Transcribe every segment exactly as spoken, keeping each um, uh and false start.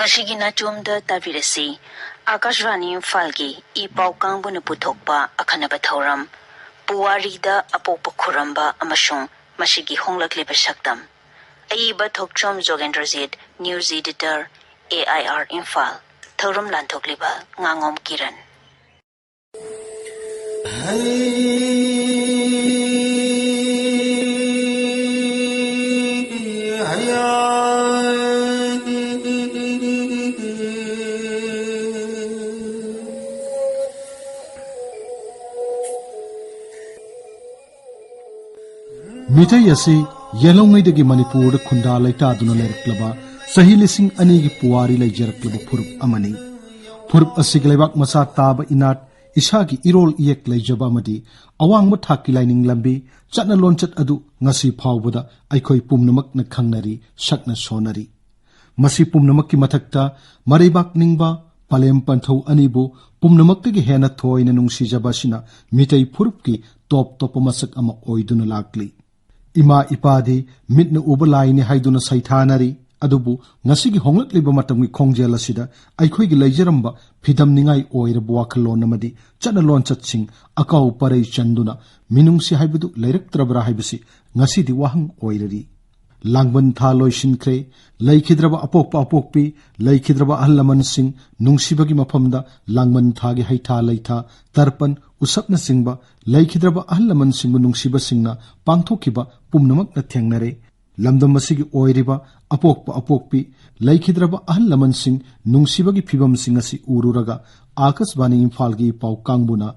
ꯑꯁꯤꯒꯤ ꯅꯥꯆꯣꯝꯗ ꯇꯥꯕꯤꯔꯁꯤ, ꯑꯥꯀꯥꯁꯕꯥꯅꯤ ꯏꯝꯐꯥꯜꯒꯤ ꯏ ꯄꯥꯎ ꯀꯥꯡꯕꯨꯅ ꯄꯨꯊꯣꯛꯄ ꯑꯈꯟꯅꯕ ꯊꯧꯔꯝ, ꯄꯨꯋꯥꯔꯤꯗ ꯑꯄꯣꯛꯄ ꯈꯨꯔꯝꯕ ꯑꯃꯁꯨꯡ ꯃꯁꯤꯒꯤ ꯍꯣꯡꯂꯛꯂꯤꯕ ꯁꯛꯇꯝ꯫ ꯑꯏꯕ Thokchom Jogendrajit, news editor, A I R Imphal. ꯊꯧꯔꯝ ꯂꯥꯟꯊꯣꯛꯂꯤꯕ ꯉꯥꯉꯣꯝ ꯀꯤꯔꯟ꯫ ꯃꯤꯇꯩ ꯑꯁꯤ ꯌꯦꯜꯍꯧꯉꯩꯗꯒꯤ ꯃꯅꯤꯄꯨꯔꯗ ꯈꯨꯟꯗꯥ ꯂꯩꯇꯥꯗꯨꯅ ꯂꯩꯔꯛꯂꯕ, ꯆꯍꯤ ꯂꯤꯁꯤꯡ ꯑꯅꯤꯒꯤ ꯄꯨꯋꯥꯔꯤ ꯂꯩꯖꯔꯛꯂꯕ ꯐꯨꯔꯨꯞ ꯑꯃꯅꯤ꯫ ꯐꯨꯔꯨꯞ ꯑꯁꯤꯒꯤ ꯂꯩꯕꯥꯛ ꯃꯆꯥ ꯇꯥꯕ ꯏꯅꯥꯠ, ꯏꯁꯥꯒꯤ ꯏꯔꯣꯜ ꯏꯌꯦꯛ ꯂꯩꯖꯕ ꯑꯃꯗꯤ ꯑꯋꯥꯡꯕ ꯊꯥꯛꯀꯤ ꯂꯥꯏꯅꯤꯡ ꯂꯝꯕꯤ, ꯆꯠꯅ ꯂꯣꯟꯆꯠ ꯑꯗꯨ ꯉꯁꯤ ꯐꯥꯎꯕꯗ ꯑꯩꯈꯣꯏ ꯄꯨꯝꯅꯃꯛꯅ ꯈꯪꯅꯔꯤ, ꯁꯛꯅ ꯁꯣꯟꯅꯔꯤ꯫ ꯃꯁꯤ ꯄꯨꯝꯅꯃꯛꯀꯤ ꯃꯊꯛꯇ ꯃꯔꯩꯕꯥꯛ ꯅꯤꯡꯕ, ꯄꯂꯦꯝ ꯄꯟꯊꯧ ꯑꯅꯤꯕꯨ ꯄꯨꯝꯅꯃꯛꯇꯒꯤ ꯍꯦꯟꯅ ꯊꯣꯏꯅ ꯅꯨꯡꯁꯤꯖꯕ ꯑꯁꯤꯅ ꯃꯤꯇꯩ ꯐꯨꯔꯨꯞꯀꯤ ꯇꯣꯞ ꯇꯣꯞꯄ ꯃꯁꯛ ꯑꯃ ꯑꯣꯏꯗꯨꯅ ꯂꯥꯛꯂꯤ꯫ ꯏꯃꯥ ꯏꯄꯥꯗꯤ ꯃꯤꯠꯅ ꯎꯕ ꯂꯥꯏꯅꯤ ꯍꯥꯏꯗꯨꯅ ꯁꯩꯊꯥꯅꯔꯤ꯫ ꯑꯗꯨꯕꯨ ꯉꯁꯤꯒꯤ ꯍꯣꯡꯂꯛꯂꯤꯕ ꯃꯇꯝꯒꯤ ꯈꯣꯡꯖꯦꯜ ꯑꯁꯤꯗ ꯑꯩꯈꯣꯏꯒꯤ ꯂꯩꯖꯔꯝꯕ ꯐꯤꯗꯝꯅꯤꯡꯉꯥꯏ ꯑꯣꯏꯔꯕ ꯋꯥꯈꯜꯂꯣꯟ ꯑꯃꯗꯤ ꯆꯠꯅ ꯂꯣꯟꯆꯠꯁꯤꯡ ꯑꯀꯥꯎ ꯄꯔꯩ ꯆꯟꯗꯨꯅ ꯃꯤꯅꯨꯡꯁꯤ ꯍꯥꯏꯕꯗꯨ ꯂꯩꯔꯛꯇ꯭ꯔꯕ꯭ꯔꯥ ꯍꯥꯏꯕꯁꯤ ꯉꯁꯤꯗꯤ ꯋꯥꯍꯪ ꯑꯣꯏꯔꯔꯤ꯫ ꯂꯥꯡꯕꯟ ꯊꯥ ꯂꯣꯏꯁꯤꯟꯈ꯭ꯔꯦ꯫ ꯂꯩꯈꯤꯗ꯭ꯔꯕ ꯑꯄꯣꯛꯄ ꯑꯄꯣꯛꯄꯤ, ꯂꯩꯈꯤꯗ꯭ꯔꯕ ꯑꯍꯜ ꯂꯃꯟꯁꯤꯡ ꯅꯨꯡꯁꯤꯕꯒꯤ ꯃꯐꯝꯗ ꯂꯥꯡꯕꯟ ꯊꯥꯒꯤ ꯍꯩꯊꯥ ꯂꯩꯊꯥ, ꯇꯔꯄꯟ, ꯎꯁꯞꯅꯆꯤꯡꯕ ꯂꯩꯈꯤꯗ꯭ꯔꯕ ꯑꯍꯜ ꯂꯃꯟꯁꯤꯡꯕꯨ ꯅꯨꯡꯁꯤꯕꯁꯤꯡꯅ ꯄꯥꯡꯊꯣꯛꯈꯤꯕ ꯄꯨꯝꯅꯃꯛꯅ ꯊꯦꯡꯅꯔꯦ꯫ ꯂꯝꯗꯝ ꯑꯁꯤꯒꯤ ꯑꯣꯏꯔꯤꯕ ꯑꯄꯣꯛꯄ ꯑꯄꯣꯛꯄꯤ, ꯂꯩꯈꯤꯗ꯭ꯔꯕ ꯑꯍꯜ ꯂꯃꯟꯁꯤꯡ ꯅꯨꯡꯁꯤꯕꯒꯤ ꯐꯤꯕꯝꯁꯤꯡ ꯑꯁꯤ ꯎꯔꯨꯔꯒ ꯑꯥꯀꯥꯁꯕꯥꯅꯤ ꯏꯝꯐꯥꯜꯒꯤ ꯏ ꯄꯥꯎ ꯀꯥꯡꯕꯨꯅ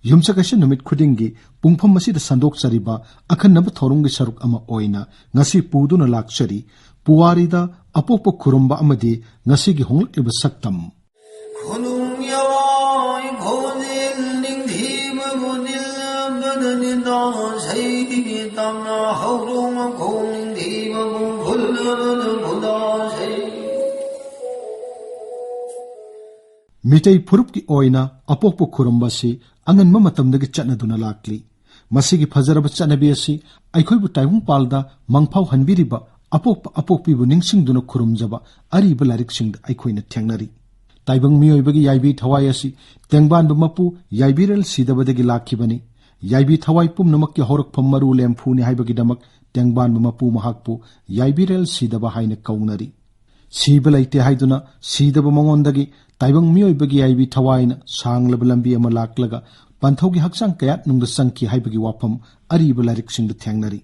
ꯌꯨꯝꯁꯀꯩꯁ ꯅꯨꯃꯤꯠ ꯈꯨꯗꯤꯡꯒꯤ ꯄꯨꯡꯐꯝ ꯑꯁꯤꯗ ꯁꯟꯗꯣꯛꯆꯔꯤꯕ ꯑꯈꯟꯅꯕ ꯊꯧꯔꯝꯒꯤ ꯁꯔꯨꯛ ꯑꯃ ꯑꯣꯏꯅ ꯉꯁꯤ ꯄꯨꯗꯨꯅ ꯂꯥꯛꯆꯔꯤ꯫ ꯄꯨꯋꯥꯔꯤꯗ ꯑꯄꯣꯛꯄ ꯈꯨꯔꯨꯝꯕ ꯑꯃꯗꯤ ꯉꯁꯤꯒꯤ ꯍꯣꯡꯂꯛꯂꯤꯕ ꯁꯛꯇꯝ꯫ ꯈꯨꯅꯨꯡ ꯌꯥꯋꯥꯏ ꯈꯣꯟꯖꯦꯜ ꯅꯤꯡꯊꯤꯕꯕꯨ ꯅꯤꯜꯕꯗ ꯅꯤꯗꯥꯁꯩ, ꯇꯝꯅ ꯍꯧꯗꯣꯡ ꯃꯈꯣꯡ ꯅꯤꯡꯊꯤꯕꯕꯨ ꯐꯨꯜꯂꯕꯗ ꯐꯨꯗꯥꯁꯩ꯫ ꯃꯤꯇꯩ ꯐꯨꯔꯨꯞꯀꯤ ꯑꯣꯏꯅ ꯑꯄꯣꯛꯄ ꯈꯨꯔꯨꯝꯕ ꯑꯁꯤ ꯑꯉꯟꯕ ꯃꯇꯝꯗꯒꯤ ꯆꯠꯅꯗꯨꯅ ꯂꯥꯛꯂꯤ꯫ ꯃꯁꯤꯒꯤ ꯐꯖꯔꯕ ꯆꯠꯅꯕꯤ ꯑꯁꯤ ꯑꯩꯈꯣꯏꯕꯨ ꯇꯥꯏꯕꯪꯄꯥꯜꯗ ꯃꯪꯐꯥꯎꯍꯟꯕꯤꯔꯤꯕ ꯑꯄꯣꯛꯄ ꯑꯄꯣꯛꯄꯤꯕꯨ ꯅꯤꯡꯁꯤꯡꯗꯨꯅ ꯈꯨꯔꯨꯝꯖꯕ ꯑꯔꯤꯕ ꯂꯥꯏꯔꯤꯛꯁꯤꯡꯗ ꯑꯩꯈꯣꯏꯅ ꯊꯦꯡꯅꯔꯤ꯫ ꯇꯥꯏꯕꯪ ꯃꯤꯑꯣꯏꯕꯒꯤ ꯌꯥꯏꯕꯤ ꯊꯋꯥꯏ ꯑꯁꯤ ꯇꯦꯡꯕꯥꯟꯕ ꯃꯄꯨ ꯌꯥꯏꯕꯤꯔꯦꯜ ꯁꯤꯗꯕꯗꯒꯤ ꯂꯥꯛꯈꯤꯕꯅꯤ꯫ ꯌꯥꯏꯕꯤ ꯊꯋꯥꯏ ꯄꯨꯝꯅꯃꯛꯀꯤ ꯍꯧꯔꯛꯐꯝ ꯃꯔꯨ ꯂꯦꯝꯐꯨꯅꯤ ꯍꯥꯏꯕꯒꯤꯗꯃꯛ ꯇꯦꯡꯕꯥꯟꯕ ꯃꯄꯨ ꯃꯍꯥꯛꯄꯨ ꯌꯥꯏꯕꯤꯔꯦꯜ ꯁꯤꯗꯕ ꯍꯥꯏꯅ ꯀꯧꯅꯔꯤ꯫ ꯁꯤꯕ ꯂꯩꯇꯦ ꯍꯥꯏꯗꯨꯅ ꯁꯤꯗꯕ ꯃꯉꯣꯟꯗꯒꯤ ꯇꯥꯏꯕꯪ ꯃꯤꯑꯣꯏꯕꯒꯤ ꯌꯥꯏꯕꯤ ꯊꯋꯥꯏꯅ ꯁꯥꯡꯂꯕ ꯂꯝꯕꯤ ꯑꯃ ꯂꯥꯛꯂꯒ ꯄꯟꯊꯧꯒꯤ ꯍꯛꯆꯥꯡ ꯀꯌꯥꯠꯅꯨꯡꯗ ꯆꯪꯈꯤ ꯍꯥꯏꯕꯒꯤ ꯋꯥꯐꯝ ꯑꯔꯤꯕ ꯂꯥꯏꯔꯤꯛꯁꯤꯡꯗ ꯊꯦꯡꯅꯔꯤ꯫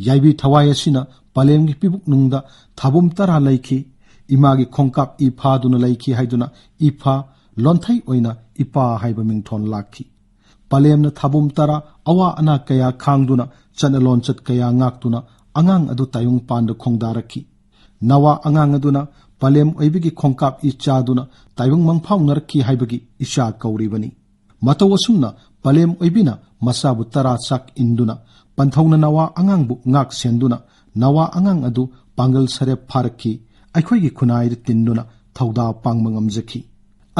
ꯌꯥꯏꯕꯤ ꯊꯋꯥꯏ ꯑꯁꯤꯅ ꯄꯂꯦꯝꯒꯤ ꯄꯤꯕꯨꯛꯅꯨꯡꯗ ꯊꯥꯕꯨꯝ ꯇꯔꯥ ꯂꯩꯈꯤ꯫ ꯏꯃꯥꯒꯤ ꯈꯣꯡꯀꯥꯞ ꯏ ꯐꯥꯗꯨꯅ ꯂꯩꯈꯤ ꯍꯥꯏꯗꯨꯅ ꯏꯐꯥ, ꯂꯣꯟꯊꯩ ꯑꯣꯏꯅ ꯏꯄꯥ ꯍꯥꯏꯕ ꯃꯤꯡꯊꯣꯟ ꯂꯥꯛꯈꯤ꯫ ꯄꯂꯦꯝꯅ ꯊꯥꯕꯨꯝ ꯇꯔꯥ ꯑꯋꯥ ꯑꯅꯥ ꯀꯌꯥ ꯈꯥꯡꯗꯨꯅ ꯆꯠꯅ ꯂꯣꯟꯆꯠ ꯀꯌꯥ ꯉꯥꯛꯇꯨꯅ ꯑꯉꯥꯡ ꯑꯗꯨ ꯇꯥꯏꯕꯪꯄꯥꯟꯗ ꯈꯣꯡꯗꯥꯔꯛꯈꯤ꯫ ꯅꯋꯥ ꯑꯉꯥꯡ ꯑꯗꯨꯅ ꯄꯂꯦꯝ ꯑꯣꯏꯕꯤꯒꯤ ꯈꯣꯡꯀꯥꯞ ꯏ ꯆꯥꯗꯨꯅ ꯇꯥꯏꯕꯪ ꯃꯪꯐꯥꯎꯅꯔꯛꯈꯤ ꯍꯥꯏꯕꯒꯤ ꯏꯆꯥ ꯀꯧꯔꯤꯕꯅꯤ꯫ ꯃꯇꯧ ꯑꯁꯨꯝꯅ ꯄꯂꯦꯝ ꯑꯣꯏꯕꯤꯅ ꯃꯆꯥꯕꯨ ꯇꯔꯥ ꯆꯥꯛ ꯏꯟꯗꯨꯅ ꯄꯟꯊꯧꯅ ꯅꯋꯥ ꯑꯉꯥꯡꯕꯨ ꯉꯥꯛ ꯁꯦꯟꯗꯨꯅ ꯅꯋꯥ ꯑꯉꯥꯡ ꯑꯗꯨ ꯄꯥꯡꯒꯜ ꯁꯔꯦꯞ ꯐꯥꯔꯛꯈꯤ꯫ ꯑꯩꯈꯣꯏꯒꯤ ꯈꯨꯟꯅꯥꯏꯗ ꯇꯤꯟꯗꯨꯅ ꯊꯧꯗꯥ ꯄꯥꯡꯕ ꯉꯝꯖꯈꯤ꯫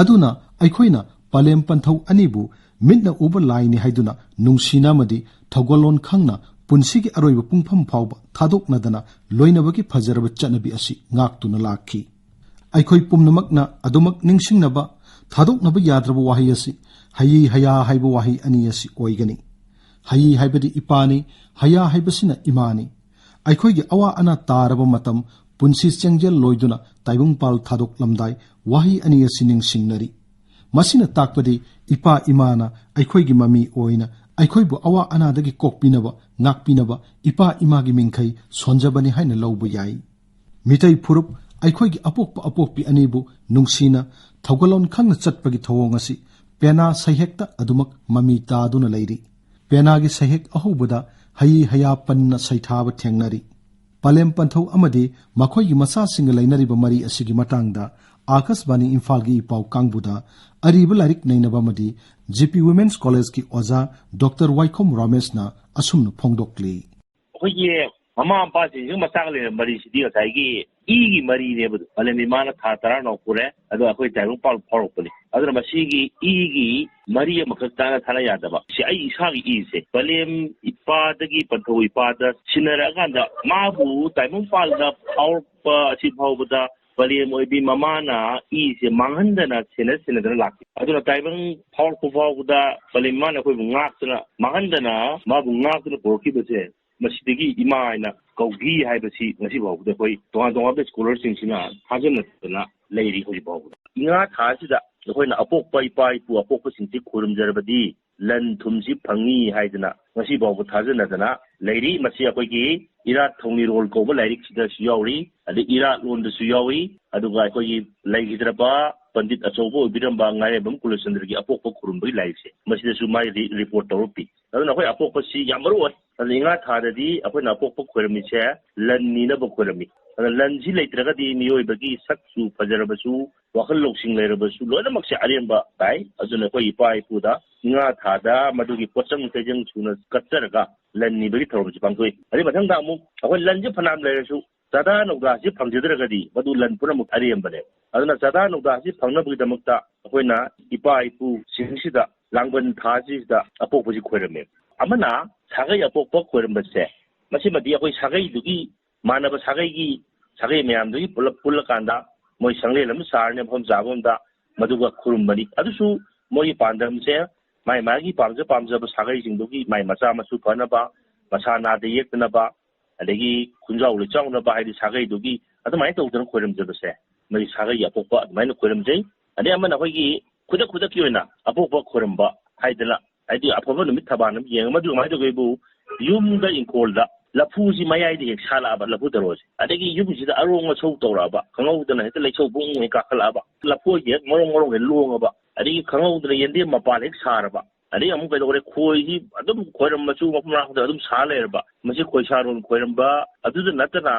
ꯑꯗꯨꯅ ꯑꯩꯈꯣꯏꯅ ꯄꯂꯦꯝ ꯄꯟꯊꯧ ꯑꯅꯤꯕꯨ ꯃꯤꯠꯅ ꯎꯕ ꯂꯥꯏꯅꯤ ꯍꯥꯏꯗꯨꯅ ꯅꯨꯡꯁꯤꯅ ꯑꯃꯗꯤ ꯊꯧꯒꯜꯂꯣꯟ ꯈꯪꯅ ꯄꯨꯟꯁꯤꯒꯤ ꯑꯔꯣꯏꯕ ꯄꯨꯡꯐꯝ ꯐꯥꯎꯕ ꯊꯥꯗꯣꯛꯅꯗꯅ ꯂꯣꯏꯅꯕꯒꯤ ꯐꯖꯔꯕ ꯆꯠꯅꯕꯤ ꯑꯁꯤ ꯉꯥꯛꯇꯨꯅ ꯂꯥꯛꯈꯤ꯫ ꯑꯩꯈꯣꯏ ꯄꯨꯝꯅꯃꯛꯅ ꯑꯗꯨꯃꯛ ꯅꯤꯡꯁꯤꯡꯅꯕ ꯊꯥꯗꯣꯛꯅꯕ ꯌꯥꯗ꯭ꯔꯕ ꯋꯥꯍꯩ ꯑꯁꯤ ꯍꯌꯤ ꯍꯌꯥ ꯍꯥꯏꯕ ꯋꯥꯍꯩ ꯑꯅꯤ ꯑꯁꯤ ꯑꯣꯏꯒꯅꯤ꯫ ꯍꯌꯤ ꯍꯥꯏꯕꯗꯤ ꯏꯄꯥꯅꯤ, ꯍꯌꯥ ꯍꯥꯏꯕꯁꯤꯅ ꯏꯃꯥꯅꯤ꯫ ꯑꯩꯈꯣꯏꯒꯤ ꯑꯋꯥ ꯑꯅꯥ ꯇꯥꯔꯕ ꯃꯇꯝ, ꯄꯨꯟꯁꯤ ꯆꯦꯡꯖꯦꯜ ꯂꯣꯏꯗꯨꯅ ꯇꯥꯏꯕꯪꯄꯥꯜ ꯊꯥꯗꯣꯛꯂꯝꯗꯥꯏ ꯋꯥꯍꯩ ꯑꯅꯤ ꯑꯁꯤ ꯅꯤꯡꯁꯤꯡꯅꯔꯤ꯫ ꯃꯁꯤꯅ ꯇꯥꯛꯄꯗꯤ ꯏꯄꯥ ꯏꯃꯥꯅ ꯑꯩꯈꯣꯏꯒꯤ ꯃꯃꯤ ꯑꯣꯏꯅ ꯑꯩꯈꯣꯏꯕꯨ ꯑꯋꯥ ꯑꯅꯥꯗꯒꯤ ꯀꯣꯛꯄꯤꯅꯕ, ꯉꯥꯛꯄꯤꯅꯕ ꯏꯄꯥ ꯏꯃꯥꯒꯤ ꯃꯤꯡꯈꯩ ꯁꯣꯟꯖꯕꯅꯤ ꯍꯥꯏꯅ ꯂꯧꯕ ꯌꯥꯏ꯫ ꯃꯤꯇꯩ ꯐꯨꯔꯨꯞ ꯑꯩꯈꯣꯏꯒꯤ ꯑꯄꯣꯛꯄ ꯑꯄꯣꯛꯄꯤ ꯑꯅꯤꯕꯨ ꯅꯨꯡꯁꯤꯅ ꯊꯧꯒꯜꯂꯣꯟ ꯈꯪꯅ ꯆꯠꯄꯒꯤ ꯊꯧꯑꯣꯡ ꯑꯁꯤ ꯄꯦꯅꯥ ꯁꯩꯍꯦꯛꯇ ꯑꯗꯨꯃꯛ ꯃꯃꯤ ꯇꯥꯗꯨꯅ ꯂꯩꯔꯤ꯫ ꯄꯦꯅꯥꯒꯤ ꯁꯩꯍꯦꯛ ꯑꯍꯧꯕꯗ ꯍꯌꯤ ꯍꯌꯥ ꯄꯟꯅ ꯁꯩꯊꯥꯕ ꯊꯦꯡꯅꯔꯤ꯫ ꯄꯂꯦꯝ ꯄꯟꯊꯧ ꯑꯃꯗꯤ ꯃꯈꯣꯏꯒꯤ ꯃꯆꯥꯁꯤꯡꯒ ꯂꯩꯅꯔꯤꯕ ꯃꯔꯤ ꯑꯁꯤꯒꯤ ꯃꯇꯥꯡꯗ ꯑꯥꯀꯥꯁꯕꯥꯅꯤ ꯏꯝꯐꯥꯜꯒꯤ ꯏꯄꯥꯎ ꯀꯥꯡꯕꯨꯗ ꯑꯔꯤꯕ ꯂꯥꯏꯔꯤꯛ ꯅꯩꯅꯕ ꯑꯃꯗꯤ ꯖꯤ ꯄꯤ ꯋꯨꯃꯦꯟꯁ ꯀꯣꯂꯦꯖꯀꯤ ꯑꯣꯖꯥ ꯗꯣꯛꯇꯔ ꯋꯥꯏꯈꯣꯝ ꯔꯥꯃꯦꯁꯅ ꯑꯁꯨꯝꯅ ꯐꯣꯡꯗꯣꯛꯂꯤ꯫ ꯑꯩꯈꯣꯏꯒꯤ ꯃꯃꯥ ꯃꯄꯥꯁꯤꯡꯁꯤꯒ ꯃꯆꯥꯒ ꯂꯩꯅꯕ ꯃꯔꯤꯁꯤꯗꯤ ꯉꯁꯥꯏꯒꯤ ꯏꯒꯤ ꯃꯔꯤꯅꯦꯕ꯫ ꯄꯂꯦꯝ ꯏꯃꯥꯅ ꯊꯥ ꯇꯔꯥ ꯅꯥꯎ ꯄꯨꯔꯦ, ꯑꯗꯣ ꯑꯩꯈꯣꯏ ꯇꯥꯏꯕꯪ ꯄꯥꯜ ꯐꯥꯎꯔꯛꯄꯅꯤ꯫ ꯑꯗꯨꯅ ꯃꯁꯤꯒꯤ ꯏꯒꯤ ꯃꯔꯤ ꯑꯃꯈꯛ ꯆꯥꯅ ꯊꯥꯅ ꯌꯥꯗꯕ꯫ ꯁꯤ ꯑꯩ ꯏꯁꯥꯒꯤ ꯏꯁꯦ ꯄꯂꯦꯝ ꯏꯄꯥꯗꯒꯤ ꯄꯟꯊꯧ ꯏꯄꯥꯗ ꯁꯤꯟꯅꯔꯛꯑꯀꯥꯟꯗ ꯃꯥꯕꯨ ꯇꯥꯏꯕꯪ ꯄꯥꯜꯗ ꯐꯥꯎꯔꯛꯄ ꯑꯁꯤ ꯐꯥꯎꯕꯗ ꯄꯂꯦꯝ ꯑꯣꯏꯕꯤ ꯃꯃꯥꯅ ꯏꯁꯦ ꯃꯥꯡꯍꯟꯗꯅ ꯁꯦꯟꯅ ꯁꯦꯟꯅꯗꯅ ꯂꯥꯛꯈꯤ꯫ ꯑꯗꯨꯅ ꯇꯥꯏꯕꯪ ꯐꯥꯎꯔꯛꯄ ꯐꯥꯎꯕꯗ ꯄꯂꯦꯝ ꯃꯃꯥꯅ ꯑꯩꯈꯣꯏꯕꯨ ꯉꯥꯛꯇꯅ, ꯃꯥꯡꯍꯟꯗꯅ ꯃꯥꯕꯨ ꯉꯥꯛꯇꯨꯅ ꯄꯨꯔꯛꯈꯤꯕꯁꯦ, ꯃꯁꯤꯗꯒꯤ ꯏꯃꯥ ꯍꯥꯏꯅ ꯀꯧꯈꯤ ꯍꯥꯏꯕꯁꯤ ꯉꯁꯤ ꯐꯥꯎꯕꯗ ꯑꯩꯈꯣꯏ ꯇꯣꯉꯥꯟ ꯇꯣꯉꯥꯟꯕ ꯁ꯭ꯀꯣꯂꯔꯁꯤꯡꯁꯤꯅ ꯊꯥꯖꯅꯗꯅ ꯂꯩꯔꯤ ꯍꯧꯖꯤꯛ ꯐꯥꯎꯕꯗ꯫ ꯏꯉꯥ ꯊꯥ ꯑꯁꯤꯗ ꯑꯩꯈꯣꯏꯅ ꯑꯄꯣꯛꯄ ꯏꯄꯥ ꯏꯄꯨ ꯑꯄꯣꯛꯄꯁꯤꯡꯁꯤ ꯈꯨꯔꯨꯝꯖꯔꯕꯗꯤ ꯂꯟ ꯊꯨꯝꯁꯤ ꯐꯪꯉꯤ ꯍꯥꯏꯗꯅ ꯉꯁꯤ ꯐꯥꯎꯕ ꯊꯥꯖꯅꯗꯅ ꯂꯩꯔꯤ꯫ ꯃꯁꯤ ꯑꯩꯈꯣꯏꯒꯤ ꯏꯔꯥꯠ ꯊꯧꯅꯤꯔꯣꯜ ꯀꯧꯕ ꯂꯥꯏꯔꯤꯛꯁꯤꯗꯁꯨ ꯌꯥꯎꯔꯤ, ꯑꯗꯩ ꯏꯔꯥꯠꯂꯣꯟꯗꯁꯨ ꯌꯥꯎꯔꯤ, ꯑꯗꯨꯒ ꯑꯩꯈꯣꯏꯒꯤ ꯂꯩꯈꯤꯗ꯭ꯔꯕ ꯄꯟꯗꯤꯠ ꯑꯆꯧꯕ ꯑꯣꯏꯕꯤꯔꯝꯕ ꯉꯥꯔꯦꯝꯕꯝ ꯀꯨꯂꯆꯟꯗ꯭ꯔꯒꯤ ꯑꯄꯣꯛꯄ ꯈꯨꯔꯨꯝꯕꯒꯤ ꯂꯥꯏꯔꯤꯛꯁꯦ, ꯃꯁꯤꯗꯁꯨ ꯃꯥꯏ ꯔꯤ-, ꯔꯤꯄꯣꯔꯠ ꯇꯧꯔ ꯄꯤ꯫ ꯑꯗꯨꯅ ꯑꯩꯈꯣꯏ ꯑꯄꯣꯛꯄꯁꯤ ꯌꯥꯝ ꯃꯔꯨ ꯑꯣꯏ꯫ ꯑꯗꯨꯅ ꯏꯉꯥ ꯊꯥꯗꯗꯤ ꯑꯩꯈꯣꯏꯅ ꯑꯄꯣꯛꯄ ꯈꯣꯏꯔꯝꯃꯤꯁꯦ ꯂꯟ ꯅꯤꯅꯕ ꯈꯣꯏꯔꯝꯃꯤ꯫ ꯑꯗꯨꯅ ꯂꯟꯁꯤ ꯂꯩꯇ꯭ꯔꯒꯗꯤ ꯃꯤꯑꯣꯏꯕꯒꯤ ꯁꯛꯁꯨ ꯐꯖꯔꯕꯁꯨ, ꯋꯥꯈꯜ ꯂꯧꯁꯤꯡ ꯂꯩꯔꯕꯁꯨ ꯂꯣꯏꯅꯃꯛꯁꯦ ꯑꯔꯦꯝꯕ ꯇꯥꯏ꯫ ꯑꯗꯨꯅ ꯑꯩꯈꯣꯏ ꯏꯄꯥ ꯏꯄꯨꯗ ꯏꯉꯥ ꯊꯥꯗ ꯃꯗꯨꯒꯤ ꯄꯣꯠꯆꯪ ꯆꯩꯖꯪ ꯁꯨꯅ ꯀꯠꯆꯔꯒ ꯂꯟ ꯅꯤꯕꯒꯤ ꯊꯧꯔꯝꯁꯤ ꯄꯥꯡꯊꯣꯛꯏ꯫ ꯑꯗꯩ ꯃꯊꯪꯗ ꯑꯃꯨꯛ ꯑꯩꯈꯣꯏ ꯂꯟꯁꯦ ꯐꯅꯌꯥꯝ ꯂꯩꯔꯁꯨ ꯆꯥꯗꯥ ꯅꯧꯗꯥꯁꯤ ꯐꯪꯖꯗ꯭ꯔꯒꯗꯤ ꯃꯗꯨ ꯂꯟ ꯄꯨꯝꯅꯃꯛ ꯑꯔꯦꯝꯕꯅꯦꯕ꯫ ꯑꯗꯨꯅ ꯆꯥꯗꯥ ꯅꯧꯗꯥꯁꯤ ꯐꯪꯅꯕꯒꯤꯗꯃꯛꯇ ꯑꯩꯈꯣꯏꯅ ꯏꯄꯥ ꯏꯄꯨꯁꯤꯡꯁꯤꯗ ꯂꯥꯡꯕꯟ ꯊꯥꯁꯤꯗ ꯑꯄꯣꯛꯄꯁꯤ ꯈꯣꯏꯔꯝꯃꯦꯕ꯫ ꯑꯃꯅ ꯁꯥꯒꯩ ꯑꯄꯣꯛꯄ ꯈꯣꯏꯔꯝꯕꯁꯦ, ꯃꯁꯤꯃꯗꯤ ꯑꯩꯈꯣꯏ ꯁꯥꯒꯩꯗꯨꯒꯤ, ꯃꯥꯟꯅꯕ ꯁꯥꯒꯩꯒꯤ ꯁꯥꯒꯩ ꯃꯌꯥꯝꯗꯨꯒꯤ ꯄꯨꯂꯞ ꯄꯨꯜꯂꯀꯥꯟꯗ ꯃꯣꯏ ꯁꯪꯂꯦꯟ ꯑꯃ ꯁꯥꯔꯅꯤ, ꯃꯐꯝ ꯆꯥꯕ ꯑꯃꯗ, ꯃꯗꯨꯒ ꯈꯨꯔꯨꯝꯕꯅꯤ꯫ ꯑꯗꯨꯁꯨ ꯃꯣꯏꯒꯤ ꯄꯥꯟꯗꯝꯁꯦ ꯃꯥꯏ ꯃꯥꯒꯤ ꯄꯥꯝꯖ ꯄꯥꯝꯖꯕ ꯁꯥꯒꯩꯁꯤꯡꯗꯨꯒꯤ ꯃꯥꯏ ꯃꯆꯥ ꯃꯁꯨ ꯐꯅꯕ, ꯃꯁꯥ ꯅꯥꯗ ꯌꯦꯛꯇꯅꯕ, ꯑꯗꯒꯤ ꯈꯨꯟꯖꯥꯎ ꯂꯩꯆꯥꯎꯅꯕ ꯍꯥꯏꯗꯤ ꯁꯥꯒꯩꯗꯨꯒꯤ, ꯑꯗꯨꯃꯥꯏꯅ ꯇꯧꯗꯅ ꯈꯣꯏꯔꯝꯖꯕꯁꯦ ꯃꯣꯏ ꯁꯥꯒꯩ ꯑꯄꯣꯛꯄ ꯑꯗꯨꯃꯥꯏꯅ ꯈꯣꯏꯔꯝꯖꯩ꯫ ꯑꯗꯩ ꯑꯃꯅ ꯑꯩꯈꯣꯏꯒꯤ ꯈꯨꯗꯛ ꯈꯨꯗꯛꯀꯤ ꯑꯣꯏꯅ ꯑꯄꯣꯛꯄ ꯈꯣꯏꯔꯝꯕ ꯍꯥꯏꯗꯅ, ꯍꯥꯏꯗꯤ ꯑꯐꯕ ꯅꯨꯃꯤꯠ ꯊꯕꯥꯟ ꯑꯃ ꯌꯦꯡꯉꯒ, ꯃꯗꯨ ꯀꯃꯥꯏꯅ ꯇꯧꯒꯦꯕꯨ, ꯌꯨꯝꯗ ꯏꯪꯈꯣꯜꯗ ꯂꯐꯨꯁꯤ ꯃꯌꯥꯏꯗ ꯍꯦꯛ ꯁꯥꯠꯂꯛꯑꯕ, ꯂꯐꯨ ꯊꯔꯣꯁꯦ, ꯑꯗꯒꯤ ꯌꯨꯝꯁꯤꯗ ꯑꯔꯣꯡ ꯑꯁꯧ ꯇꯧꯔꯛꯑꯕ, ꯈꯪꯍꯧꯗꯅ ꯍꯦꯛꯇ ꯂꯩꯁꯧ ꯕꯨꯡ ꯍꯦꯛ ꯀꯥꯈꯠꯂꯛꯑꯕ, ꯂꯐꯣꯏꯁꯦ ꯍꯦꯛ ꯃꯔꯣꯡ ꯃꯔꯣꯡ ꯍꯦꯛ ꯂꯣꯡꯉꯕ, ꯑꯗꯒꯤ ꯈꯪꯍꯧꯗꯅ ꯌꯦꯟꯗꯦꯝ ꯃꯄꯥꯜ ꯍꯦꯛ ꯁꯥꯔꯕ, ꯑꯗꯩ ꯑꯃꯨꯛ ꯀꯩꯗꯧꯔꯦ, ꯈꯣꯏꯁꯤ ꯑꯗꯨꯝ ꯈꯣꯏꯔꯝꯕꯁꯨ ꯃꯐꯝ ꯃꯔꯥꯡ ꯈꯪꯗꯅ ꯑꯗꯨꯝ ꯁꯥ ꯂꯩꯔꯕ꯫ ꯃꯁꯤ ꯈꯣꯏ ꯁꯥꯔꯣꯟ ꯈꯣꯏꯔꯝꯕ꯫ ꯑꯗꯨꯗ ꯅꯠꯇꯅ